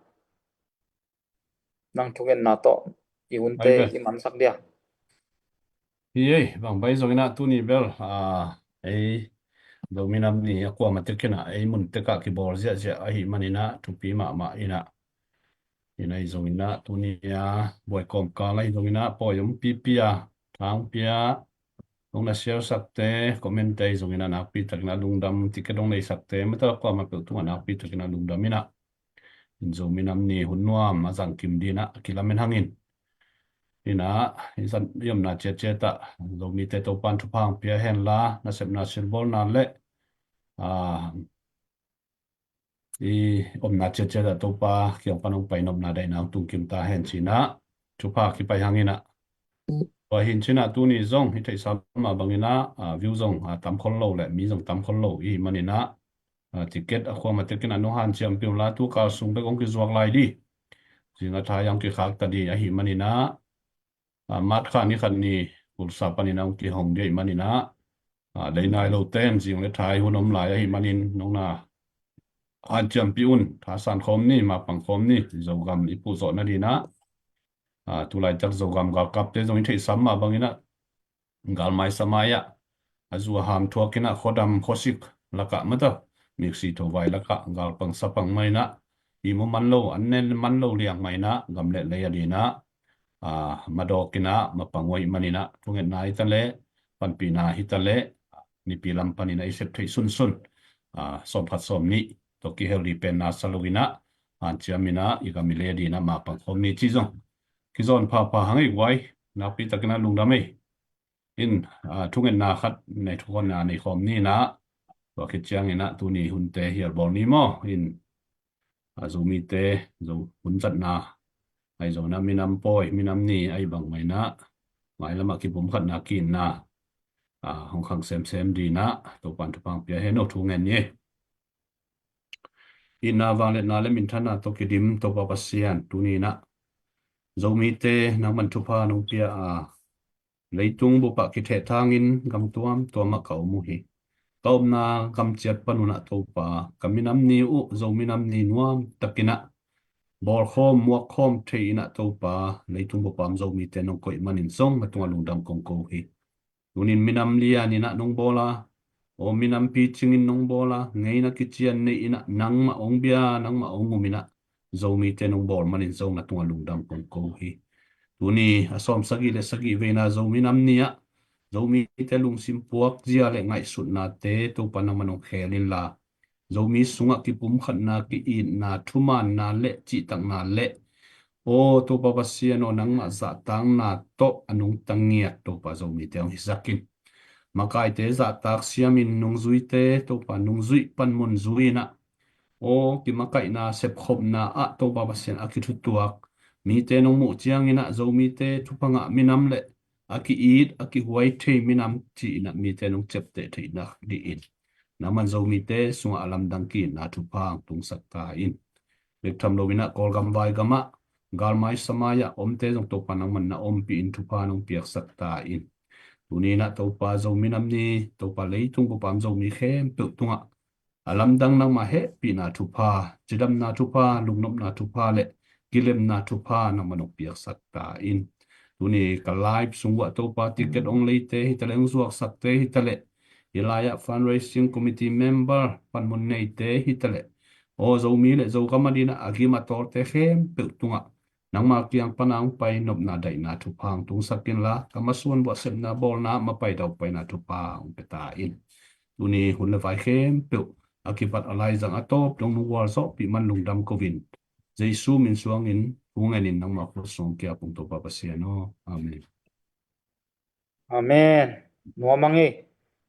nang thungetna tawh i hunte i mansak dia. Hi ei, bang bai zong inah tuni bel, ah, ei, Zomi Nam Ni a kuamah tek inah, ei mun tekah kibawl ziahziah ahih man inah, thupi mahmah inah. Inah ei zong inah, tuni a, buai kawmkal ahi zong inah, pawi om pipi a, thang pia, nong na share sakte, comment te ahi zong inah, nakpi tak inah, lungdam, ticket nong nei sakte, mata kuamah peuh tungah nakpi tak inah, lungdam inah. In Zomi Nam Ni hun nuam a zang kim dinah a kilamen hangin. Inah, i zat i omna ciatciat ah, Zomite Topan thupha hong pia hen la, nasepna silbawlna le, ah, i omna ciatciat ah Topa kiang pan hong pai nopna daihna hong tung kim ta hen cinah, thupha kipai hang inah. Tua hin cinah tuni zong, i theihsa mah bang inah, ah, view zong, ah, tam khol lo le, mi zong tam khol lo, i hih man inah, ah, ticket a kuamah tek inah nong hanciampih un la, tu kal sung bek hong kizuak lai di. Zing a thai hong kikhak ta di ahih man inah, ah, March kha ni khat ni kulsa pan inah hong kihong di ahih man inah, ah, lei nai lo ten zing le thai hun om lai ahih manin nong na hanciampih un, thasan khawm ni, mapang khawm ni, Zogam i puh zawh nadinah, ah, tulaitak Zogam galkapte zong i theihsa mah bang inah, galmai samai ah, a zu a ham thuak inah, khuadam khuasik lakah mata, miksi thovai lakah, galpang sapang mah inah, i mu man lo, an nen man lo liang mah inah, gam le lei a dinah, ah, madawk inah, mapang uh ahih man inah, thungetna hi ta le, panpihna hi ta le, nipi lam pan inah i sep theih sunsun, ah, sawmkhat sawmnih tawh kihel di pen na sa lo inah, hanciam inah, i gam i lei a dinah, mapang khawm ni ci zong. Kizawn phapha hang ei guai, nakpi tak inah lungdam ei. In, ah, thungetna khat nei, thungetna nei khawm ni inah, tua khit ciang inah tuni hunte hial bawl ni maw. In, ah, Zomite, Zo hun zatna, ahi zong inah minam pawi, minam ni ahi bang mah inah, mailam ah kipumkhatna ki-itna, ah, hong khang semsem dinah, Topan thupha hong pia hen aw, thu ngen ni. Itna, vangliatna le minthanna tawh kidim Topa Pasian, tuni inah Zomite nangman thupha nong pia a, leitung bup ah kithehthangin gam tuamtuam ah ka om uh hi. Ka omna gam ciat pan un ah Topa, ka minam ni uh Zomi Nam Ni nuam tak inah bawlkhawm muakkhawm thei inah Topa, leitung bup a om Zomite nong koih manin zong na tungah lungdam kong ko uh hi. Tunin minam lian inah nong bawl a, aw, minam picingin nong bawl a, ngeina kician nei inah nangmah hong bia, nangmah hong um inah Zomite nong bawl manin zong na tungah lungdam kong ko uh hi. Tuni a sawm sagih le sagih veina Zomi Nam Ni ah, Zomite lungsim puak zia le ngaihsutnate Topa nangman hong khel inla, Zomi sungah kipumkhatna, ki-itna, thumaanna le cihtakna le, aw Topa Pasian aw, nangmah zahtakna tawh a nungta ngiat Topa Zomite hong hisak in. Makaite zahtak siamin nungzuite Topa nungzuih panmun zui inah, aw kimakaihna sepkhopna ah Topa Pasian a kithutuak mite nong muh ciang inah Zomite thupha ngah minam le a ki-it a kihuai thei minam ci inah mite nong ciapteh theihna dih in, nangman Zomite sungah a lamdang ki-itna thupha hong tungsak ta in. Bek tham lo inah Kawlgam vaigam ah, galmai samai ah omte zong Topa nangman na ompih in thupha nong piaksak ta in. Tuni inah Topa Zomi Nam Ni, Topa leitung bup a om Zomi khempeuh tungah a lamdang nangmah hehpihna thupha, cidamna thupha, lungnopna thupha le kilemna thupha nangman hong piaksak ta in. Tuni ka live sung uah Topa ticket hong leite hi ta le, hong zuaksakte hi ta le, hih lai ah fundraising committee member panmun neite hi ta le, aw Zomi le Zogam a dinah a gim a tawlte khempeuh tungah nangma kiang pana hong pai nopna daihna thupha hong tungsak inla, ka masuan buah sepna bawlna ah mapai daupaina thupha hong pia ta in. Tuni hun le vai khempeuh a kipat a laizang a tawp dong nung gualzawhpih man lungdam ko in, Jesu min suangin thu ngenin nangma khut sung kia pung Topa Pasian aw. Amen. Amen. Nuam ang ei.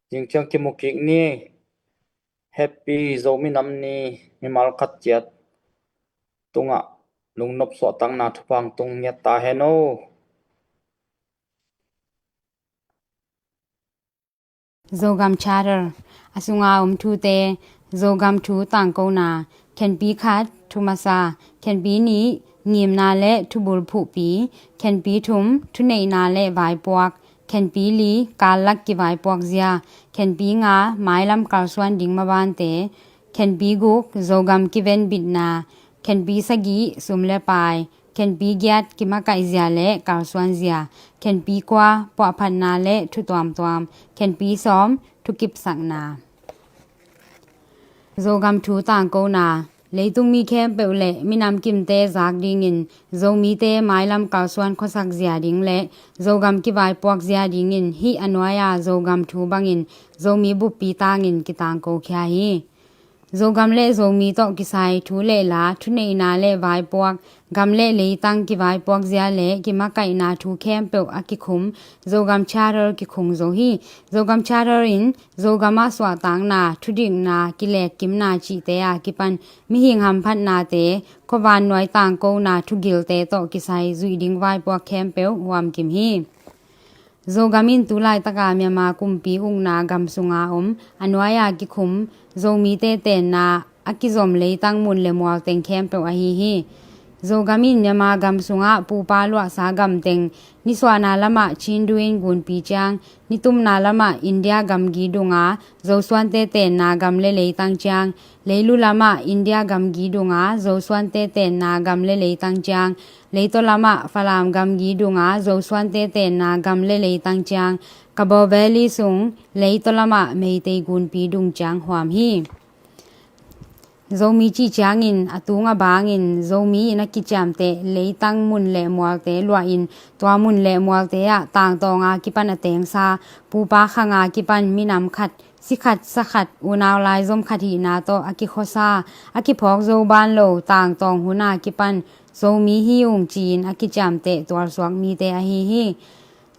Zing ciang kimu kik ni. Happy Zomi Nam Ni, mimal khat ciat tungah lungnop suahtakna thupha hong tung ngiat ta hen aw. Zogam Charter a sunga om thute, Zogam thu tangkona, khenpi khat thu masa, khenpi nih ngimna le thubul phuhpi, khenpi thum thuneihna le vaipuak, khenpi li kallak kivaipuak zia, khenpi nga mailam kalsuan ding mabante, khenpi guk Zogam kivenbitna, khenpi sagih sum le pai, Khenpi giat, kimakaihzia le kalsuanzia. Khenpi kua, puahphatna le thu tuamtuam. Khenpi sawm, thukipsakna. Zogam thu tangkona. Leitung mi khempeuh le minam kimte zak dingin Zomite mailam kalsuan khuasak zia ding le Zogam kivaipuak zia dingin hih a nuai-a Zogam thu bangin Zomi buppi tangin kitangko khia hi. Zogam le Zomi tawh kisai thu le la, thuneihna le vaipuak, gam le leitang kivaipuak zia le kimakaihna thu khempeuh a kikhum Zogam Charter kikhung zo hi. Zogam Charter in Zogam ah suahtakna, thudikna, kilekkimna cihte a kipan mihing hamphatnate, khuavannuai tangkona thugilte tawh kisai zuih ding vaipuak khempeuh huamkim hi. Zogam in tu laitaka Myanmar kumpi ukna gam sunga om a nuai-a kikhum Zomite tenna a kizom leitang mun le mual teng khempeuh ahi hi. Zogam in Myanmar gam sungah pupa luahsa gam teng, nisuahna lamah Chin Dwin gunpi ciang, nitumna lamah India gamgi dunga Zosuante tenna gam le leitang ciang, leilu lamah India gamgi dunga Zosuante tenna gam le leitang ciang, leitaw lamah Falam gamgi dunga Zosuante tenna gam le leitang ciang, Kabaw Valley sung leitaw lamah Meitei gunpi dung ciang huam hi. Zomi cih ciangin a tung a bangin Zomi in a kiciamteh leitang mun le mualte luahin tua mun le mualte ah tangtawnga kipan a tengsa pupa khanga kipan minam khat, si khat, sa khat, unau laizom khat hihna tawh a kikhuasa, a kiphawk zo ban lo tangtawng huna kipan Zomi hi ung ci-in a kiciamteh tualsuak mite ahi hi.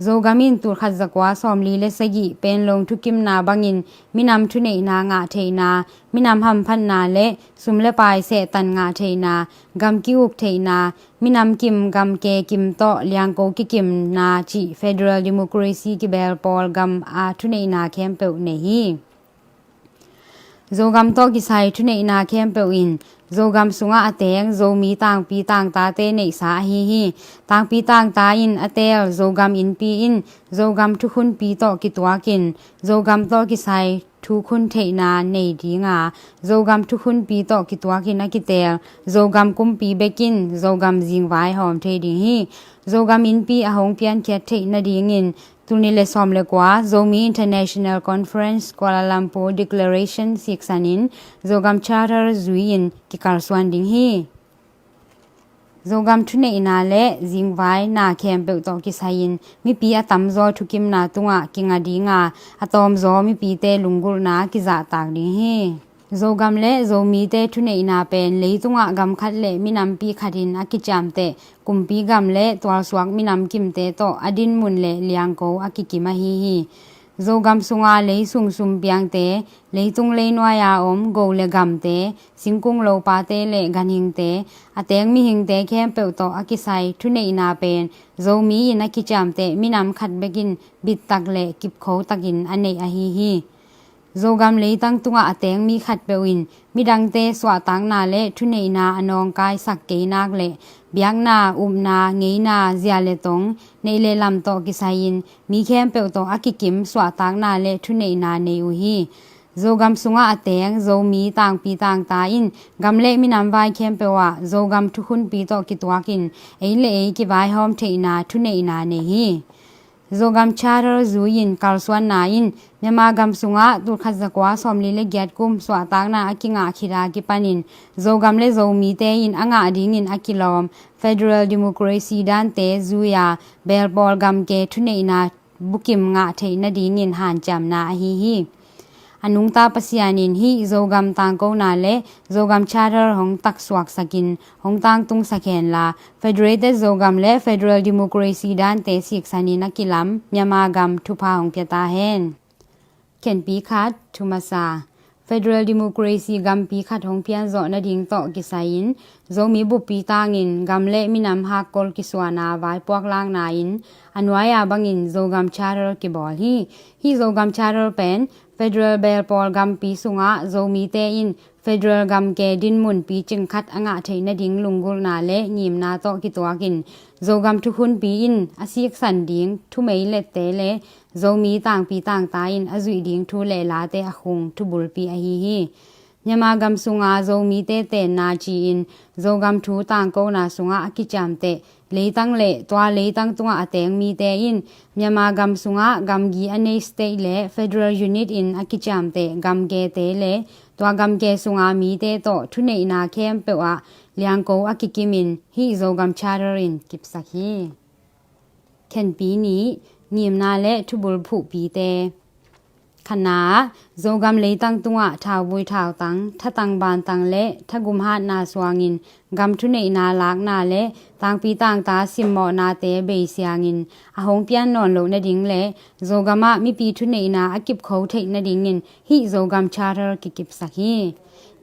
Zogam in tulkhat zakua sawmli le sagih Panglong thukimna bangin minam thuneihna ngah theihna, minam hamphatna le sum le pai sehtan ngah theihna, gam ki-uk theihna, minam kim gam ke kim tawh liangko kikimna cih federal democracy kibel pawl gam a thuneihna khempeuh nei hi. Zogam tawh kisai thuneihna khempeuh in Zogam sungah a teng Zomi tangpi tangtate neihsa ahi hi. Tangpi tangta in a teel Zogam innpi in Zogam thukhunpi tawh kituakin Zogam tawh kisai thukhun theihna nei dinga, Zogam thukhunpi tawh kituakin a kiteel Zogam kumpi bekin Zogam zingvai hawm thei ding hi. Zogam innpi a hong piankhiat theih nadingin tulni le sawm le kua Zomi International Conference Kuala Lumpur Declaration siksanin Zogam Charter zui-in kikalsuan ding hi. Zogam thuneihna le zingvaina khempeuh tawh kisai-in mipi a tamzaw thukimna tungah kinga dinga, a tawmzaw mipite lunggulhna kizahtak ding hi. Zogam le Zomite thuneihna pen leitungah gam khat le minampi khatin a kiciamteh kumpi gam le tualsuak minam kimte tawh a dinmun le liangko a kikim ahi hi. Zogam sunga leisung sumpiangte, leitung leinuai-a om go le gamte, singkung lopate le ganhingte, a teng mihingte khempeuh tawh a kisai thuneihna pen Zomi in a kiciamteh minam khat bekin bittak le kipkhotakin a neih ahi hi. Zogam leitang tungah a teng mi khatpeuh in midangte suahtakna le thuneihna a nawngkaisak kei nak le biakna, upna, ngeina, zia le tong, neih le lam tawh kisai-in mi khempeuh tawh a kikim suahtakna le thuneihna nei uh hi. Zogam sungah a teng Zomi tangpi tangta in gam le minam vai khempeuh ah Zogam thukhunpi tawh kituakin ei le ei kivaihawm theihna thuneihna nei hi. Zogam Charter zui-in kalsuanna in Myanmar gam sungah tulkhat zakua sawmli le giat kum suahtakna a kingah khit a kipanin Zogam le Zomite in a ngah dingin a kilawm federal democracy dante zui-a belpawl gamke thuneihna bukim ngah theih nadingin hanciamna ahi hi. A nungta Pasian in hih Zogam tangkona le Zogam Charter hong taksuaksakin hong tangtungsak henla, Federated Zogam le Federal Democracy dante siksanin a kilam Myanmar gam thupha hong pia ta hen. Khenpi khat, thumasa. Federal Democracy gampi khat hong pianzawh nading tawh kisai-in Zomi buppi tangin gam le minam hakkol kisuana vaipuak lakna in a nuai-a bangin Zogam Charter kibawl hi. Hih Zogam Charter pen federal belpawl gampi sungah Zomite in federal gamke dinmun picing khat a ngah theih nading lunggulhna le ngimna tawh kituakin Zogam thukhunpi in a siksan ding thumei lette le Zomi tangpi tangta in a zuih ding thu le late a khung thubulpi ahi hi. Myanmar gam sunga Zomite tenna ci-in Zogam thu tangkona sungah a kiciamteh leitang le tua leitang tungah a teng mite in Myanmar gam sungah gamgi a nei state le federal unit in a kiciamteh gamgete le tua gamge sunga mite tawh thuneihna khempeuh ah liangko a kikimin hih Zogam Charter in kipsak hi. Khenpi nih, ngimna le thubul phuhpite. Khatna ah, Zogam leitang tungah thauvui thautang, thatang bantang le thagum hatna suangin gam thuneihna lakna le tangpi tangta simmawhnate beisiangin a hong pian nawn loh nading le Zogam ah mipi thuneihna a kipkho theih nadingin hih Zogam Charter kikipsak hi.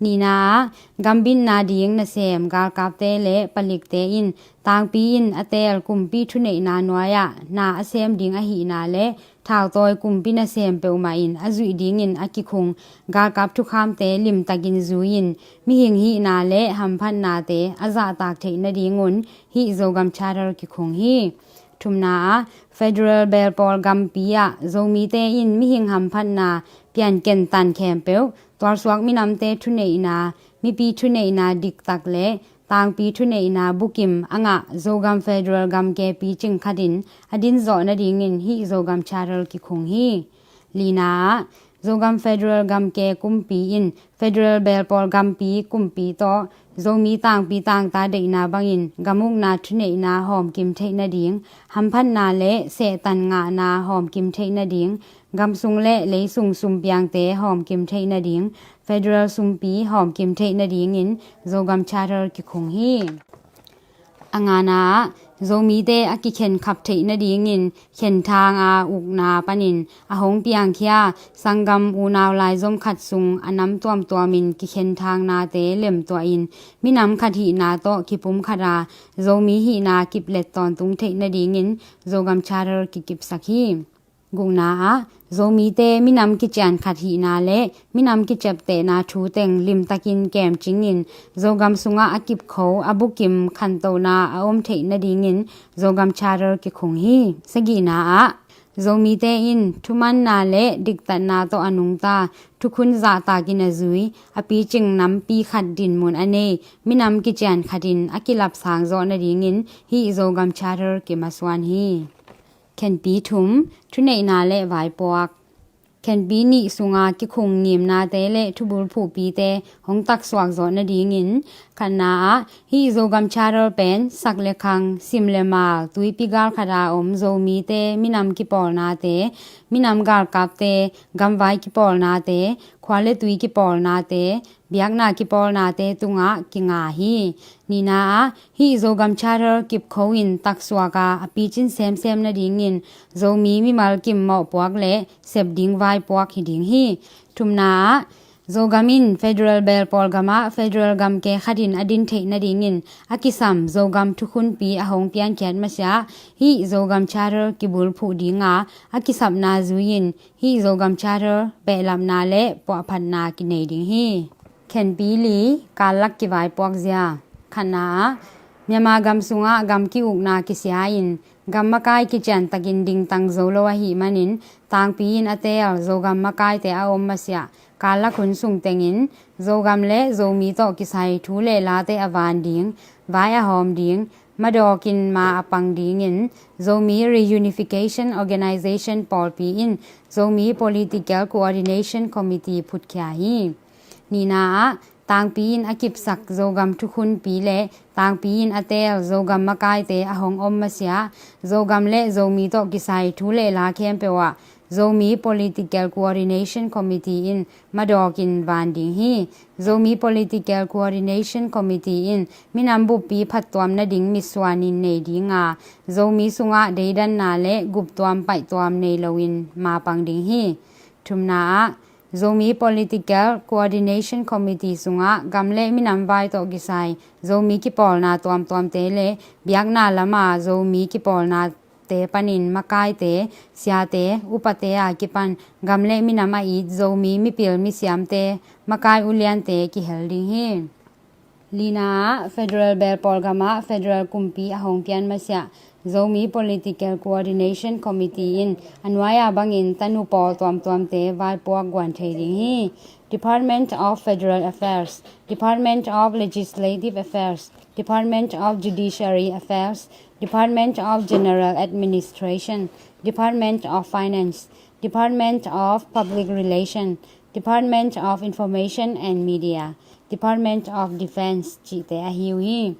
Nihna ah, gambitna ding nasem galkapte le palikte in tangpi in a teel kumpi thuneihna nuai-ah na a sem ding ahihna le thautawi kumpi nasem peuhmah in a zuih dingin a kikhung galkap thukhamte limtakin zui-in mihing hihna le hamphatnate a zahtak theih nadingun hih Zogam Charter kikhung hi. Thumna ah, federal belpawl gampi ah Zomite in mihing hamphatna pianken tan khempeuh tualsuak minamte thuneihna, mipi thuneihna diktak le tangpi thuneihna bukim a ngah Zogam federal gamke picing khatin a dinzawh nadingin hih Zogam Charter kikhung hi. Lina ah, Zogam federal gamke kumpi in federal belpawl gampi kumpi tawh Zomi tangpi tangta deihna bangin gamukna thuneihna hawmkim theih nading, hamphatna le sehtan ngahna hawmkim theih nading, gamsung le leisung sumpiangte hawmkim theih nading, federal sumpi hawmkim theih nadingin Zogam Charter kikhung hi. A ngana ah, Zomite a kikhenkhap theih nadingin khenthang a ukna panin a hong piangkhia sanggam unau laizom khat sung a nam tuamtuamin kikhenthang nate lemtuahin minam khat hihna tawh kipum khata Zomi hihna kiplet tawntung theih nadingin Zogam Charter kikipsak hi. Gukna ah, Zomite minam kician khat hihna le minam kiciaptehna thu teng limtakin kemcingin Zogam sungah a kipkho a bukim khantohna a om theih nadingin Zogam Charter kikhung hi. Sagihna ah, Zomite in thumanna le diktatna tawh a nungta thukhun zahtakin a zui a picing nampi khat dinmun a nei minam kician khatin a kilapsang zawh nadingin hih Zogam Charter kimasuan hi. Khenpi thum, thuneihna le vaipuak. Khenpi nih sunga kikhung ngimnate le thubul phuhpite hong taksuak zawh nadingin khatna ah hih Zogam Charter pen sak le khang, sim le mal, tuipi gal khata om Zomite minam kipawlnate, minam galkapte, gamvai kipawlnate, khua le tui kipawlnate, biakna kipawlnate tungah kinga hi. Nihna ah hih Zogam Charter kipkho in taksuak a a picin semsem nadingin Zomi mimal kim mawhpuak le sep ding vaipuak hi ding hi. Thumna ah Zogam in federal belpawl gamah federal gamke khatin a din theih nadingin a kisam Zogam thukhunpi a hong piankhiat masiah hih Zogam Charter kibulphuh dinga a kisapna zui-in hih Zogam Charter behlapna le puahphatna kinei ding hi. Khenpi li, kallak kivaipuak zia. Khatna ah Myanmar gam sungah gam ki-ukna kisia-in gam makai kiciantakin dingtang zo lo ahih manin tangpi in a teel Zogam makaite a om masiah kallak hun sung tengin Zogam le Zomi tawh kisai thu le late a van ding, vai a hawm ding, madawkin ma a pang dingin Zomi Reunification Organization pawlpi in Zomi Political Coordination Committee phutkhia hi. Nihna ah tangpi in a kipsak Zogam thukhunpi le tangpi in a teel Zogam makaite a hong om masiah Zogam le Zomi tawh kisai thu le la khempeuh ah Zomi Political Coordination Committee in madawkin van ding hi. Zomi Political Coordination Committee in minam buppi phattuam nading mitsuanin nei dinga Zomi sungah deidanna le guptuam paihtuam nei loin mapang ding hi. Thumna ah Zomi Political Coordination Committee sungah gam le minam vai tawh kisai Zomi kipawlna tuamtuamte le biakna lama Zomi kipawlna te panin makaite, siate, upate a kipan gam le minam a it Zomi mipil misiamte, makai uliante kihel ding hi. Lina ah, federal belpawl gamah federal kumpi a hong pian masiah Zomi Political Coordination Committee in a nuai-a bangin tanu pawl tuamtuamte vaipuak guan thei ding hi. Department of Federal Affairs, Department of Legislative Affairs, Department of Judiciary Affairs, Department of General Administration, Department of Finance, Department of Public Relation, Department of Information and Media, Department of Defense cihte ahi uh hi.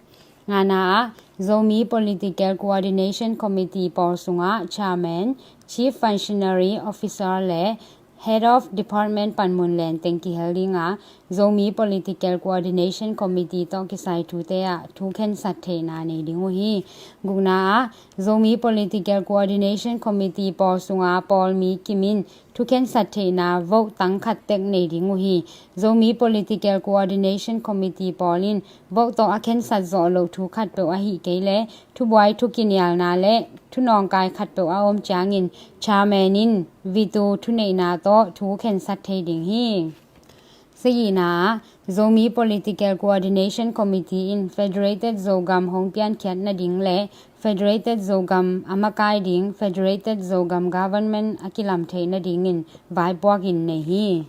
Ngana ah, Zomi Political Coordination Committee pawl sungah Chairman, Chief Functionary Officer le Head of Department panmun lenteng kihel dinga, Zomi Political Coordination Committee tawh kisai thute ah thu khensat theihna nei ding uh hi. Gukna ah, Zomi Political Coordination Committee pawl sunga pawl mi kimin thu khensat theihna vote tang khat tek nei ding uh hi. Zomi Political Coordination Committee pawl in vote tawh a khensat zawh loh thu khatpeuh ahih kei leh thubuai, thukinialna le thunawngkai khatpeuh a om ciangin chairman in veto thuneihna tawh thu khensat thei ding hi. Sagihna ah, Zomi Political Coordination Committee in Federated Zogam hong piankhiat nading le Federated Zogam a makai ding Federated Zogam Government a kilam theih nadingin vaipuak in nei hi.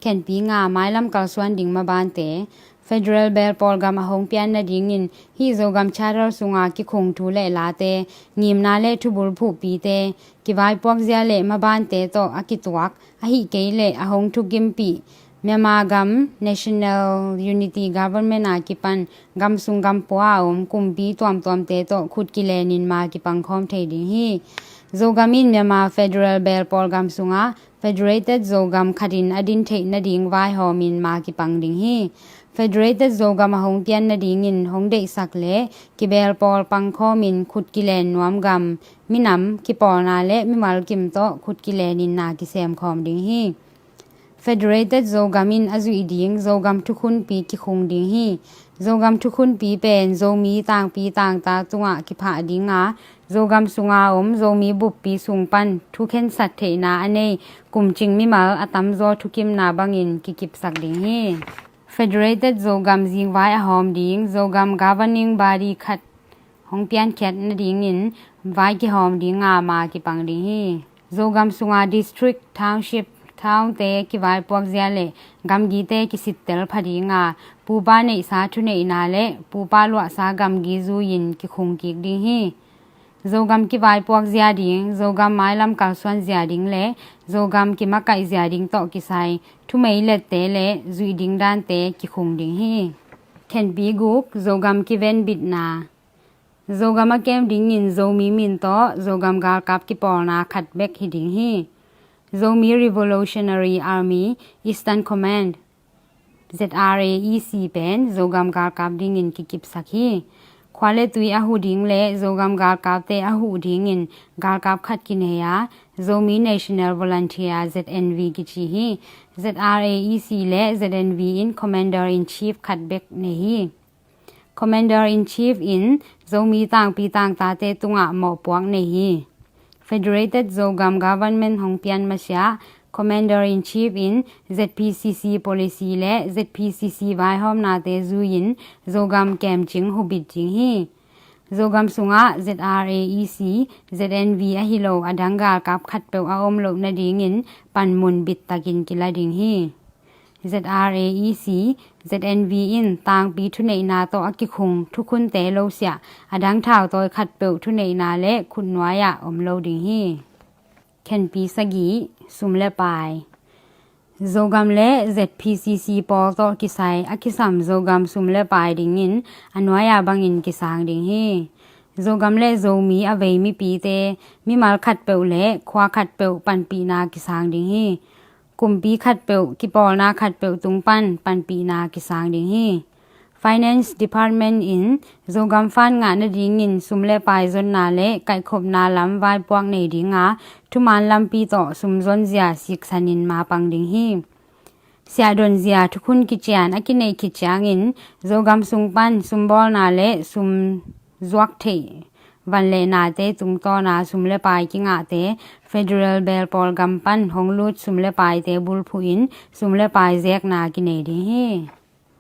Khenpi nga, mailam kalsuan ding mabante. Federal belpawl gam a hong pian nadingin hih Zogam Charter sunga kikhung thu le late, ngimna le thubul phuhpite, kivaipuak zia le mabante tawh a kituak ahih kei leh a hong thukimpih Myanmar gam National Unity Government a kipan gam sung gam pua a om kumpi tuamtuamte tawh khut kilenin ma kipangkhawm thei ding hi. Zogam in Myanmar federal belpawl gam sungah Federated Zogam khatin a din theih nading vaihawmin ma kipang ding hi. Federated Zogam a hong pian nadingin hong deihsak le kibelpawl pangkhawmin khut kilen nuam gam, minam, kipawlna le mimal kim tawh khut kilenin na kisemkhawm ding hi. Federated Zogam in a zuih ding Zogam thukhunpi kikhung ding hi. Zogam thukhunpi pen Zomi tangpi tangta tungah kiphah dinga, Zogam sunga om Zomi buppi sung pan thu khensat theihna a nei kumcing mimal a tamzaw thukimna bangin kikipsak ding hi. Federated Zogam zingvai a hawm ding Zogam governing body khat hong piankhiat nadingin vai kihawm dinga ma kipang ding hi. Zogam sunga district, township, townte kivaipuak zia le gamgite kisittel pha dinga, pupa neihsa thuneihna le pupa luahsa gamgi zui-in kikhung kik ding hi. Zogam kivaipuak zia ding, Zogam mailam kalsuan zia ding le Zogam kimakaih zia ding tawh kisai thumei lette le zuih ding dante kikhung ding hi. Khenpi guk, Zogam kivenbitna. Zogam a kem dingin Zomi min tawh Zogam galkap kipawlna khat bek hi ding hi. Zomi Revolutionary Army Eastern Command, Z R A E C pen Zogam galkap dingin kikipsak hi. Khua le tui a huh ding le Zogam galkapte a huh dingin galkap khat kinei a, Zomi National Volunteer, Z N V kici hi. Z R A E C le Z N V in Commander in Chief khat bek nei hi. Commander in Chief in Zomi tangpi tangtate tungah mawhpuak nei hi. Federated Zogam Government hong pian masiah Commander in Chief in Z P C C policy le Z P C C vaihawmnate zui-in Zogam kemcing hubit ding hi. Zogam sungah Z R A E C, Z N V ahi lo a dang galkap khatpeuh a om loh nadingin panmun bittakin kila ding hi. Z R A E C, Z N V in tangpi thuneihna tawh a kikhung thukhunte losiah a dang thautawi khatpeuh thuneihna le khutnuai-ah om lo ding hi. Khenpi sagih, sum le pai. Zogam le Z P C C pawl tawh kisai a kisam Zogam sum le pai dingin a nuai-a bangin kisang ding hi. Zogam le Zomi a vei mipite mimal khatpeuh le khua khatpeuh panpihna kisang ding hi. Kumpi khatpeuh, kipawlna khatpeuh tung pan panpihna kisang ding hi. Finance Department in Zogam fund ngah nadingin sum le pai zonna le kaihkhopna lam vaipuak nei dinga, thuman lampi tawh sum zonzia siksanin mapang ding hi. Siahdonzia thukhun kician a kineih khit ciangin Zogam sung pan sumbawlna le sum zuak theih van le nate tungtawna sum le pai kingahte federal belpawl gam pan hong lut sum le paite bulphuhin sum le pai zekna kinei ding hi.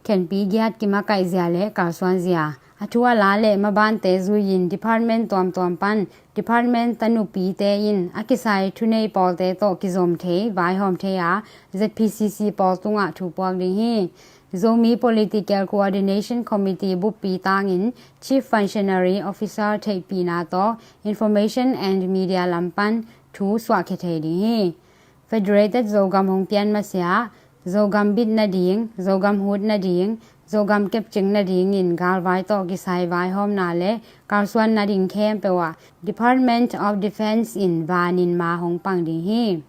Khenpi giat kimakaih zia le kalsuan zia, a thu a la le mabante zui-in department tuamtuam pan department tanupite in a kisai thunei pawlte tawh kizom thei, vaihawm thei a, Z P C C pawl tungah thu puak ding hi. Zomi Political Coordination Committee buppi tangin Chief Functionary Officer theihpihna tawh Information and Media lam pan thu suahkhia thei ding hi. Federated Zogam hong pian masiah, Zogam bit nading, Zogam hut nading, Zogam kepcing nadingin galvai tawh kisai vaihawmna le kalsuan nading khempeuh ah Department of Defence in vanin ma hong pang ding hi.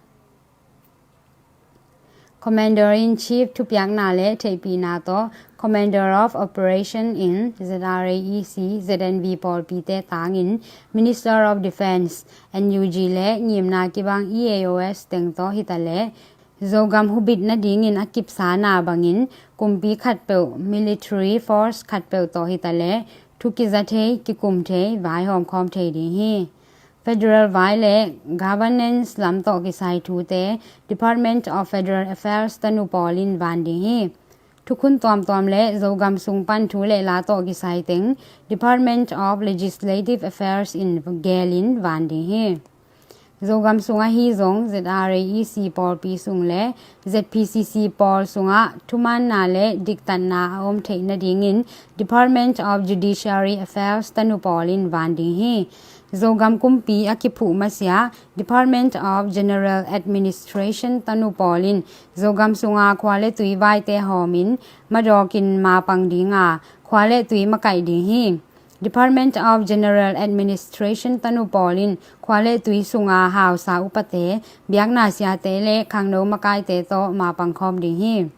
Commander in Chief thupiakna le theihpihna tawh Commander of Operation in Z R A E C, Z N V pawlpite tangin Minister of Defence, N U G le ngimna kibang E A O S teng tawh hitaleh Zogam hubit nadingin a kipsana bangin kumpi khatpeuh, military force khatpeuh tawh hitaleh thu kiza thei, kikum thei, vaihawm khawm thei ding hi. Federal vai le governance lam tawh kisai thute Department of Federal Affairs tanu pawl in van ding hi. Thukhun tuamtuam le Zogam sung pan thu le la tawh kisai teng Department of Legislative Affairs in gelin van ding hi. Zogam sung ahi zong Z R A E C pawlpi sung le Z P C C pawl sungah thumaanna le diktatna a om theih nadingin Department of Judiciary Affairs tanu pawl in van ding hi. Zogam kumpi a kiphuh masiah Department of General Administration tanu pawl in Zogam sunga khua le tui vaite hawmin madawkin mapang dinga khua le tui makaih ding hi. Department of General Administration tanu pawl in khua le tui sunga hausa upate, biakna siate le khangno makaite tawh mapang khawm ding hi.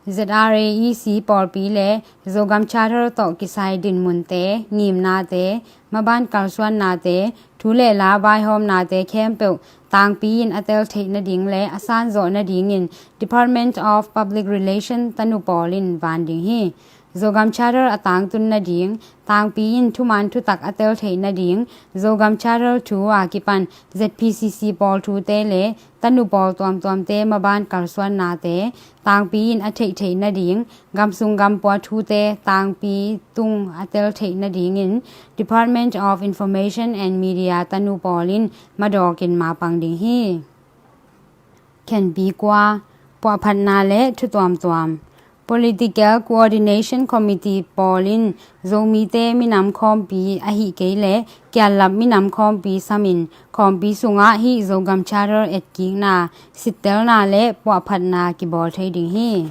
Z R A E C pawlpi le Zogam Charter tawh kisai dinmunte, ngimnate, maban kalsuannate, thu le la vaihawmnate khempeuh tangpi in a tel theih nading le a sanzawh nadingin Department of Public Relation tanu pawl in van ding hi. Zogam Charter a tangtun nading, tangpi in thuman thutak a tel theih nading, Zogam Charter thu a kipan Z P C C pawl thute le tanu pawl tuamtuamte maban kalsuannate tangpi in a theih theih nading, gamsung gampua thute tangpi tung a tel theih nadingin Department of Information and Media tanu pawl in madawkin mapang ding hi. Khenpi kua, puahphatna le thu tuamtuam. Political Coordination Committee pawl in Zomite minam khawmpi ahih kei le kiallap minam khawmpi samin khawmpi sungah hih Zogam Charter etkikna, sittelna le puahphatna kibawl thei ding hi.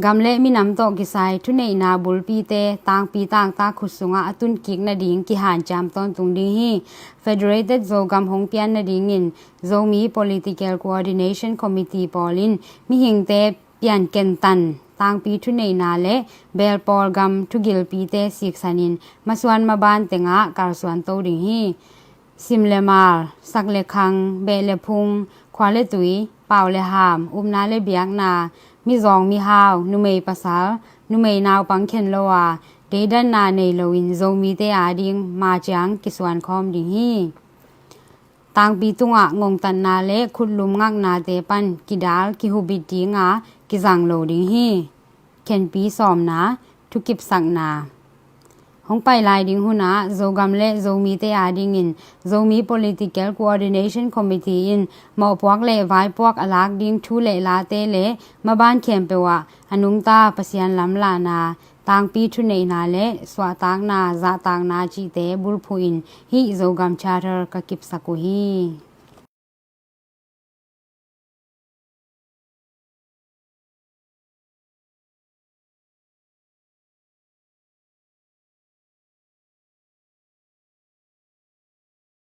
Gam le minam tawh kisai thuneihna bulpite tangpi tangtak khut sungah a tunkik nading kihanciam tawntung ding hi. Federated Zogam hong pian nadingin Zomi Political Coordination Committee pawl in mihingte piankentan, tangpi thuneihna le belpawl gam thugilpite siksanin masuan maban tengah kalsuan to ding hi. Sim le mal, sak le khang, beh le phung, khua le tui, pau le ham, upna le biakna, mizawng mihau, numei pasal, numei naupang khen lo a, deidanna nei loin Zomite ading maciang kisuan khawm ding hi. Tangpi tungah ngongtatna le khutlum ngaknate pan kidal kihubit dinga kizang lo ding hi. Khenpi sawmna, thukipsakna. Hong pai lai ding hunah Zogam le Zomite adingin Zomi Political Coordination Committee in mawhpuak le vaipuak a lak ding thu le late le maban khempeuh ah a nungta Pasian lamlahna, tangpi thuneihna le suahtakna, zahtakna cihte bulphuh in hih Zogam Charter ka kipsak uh hi.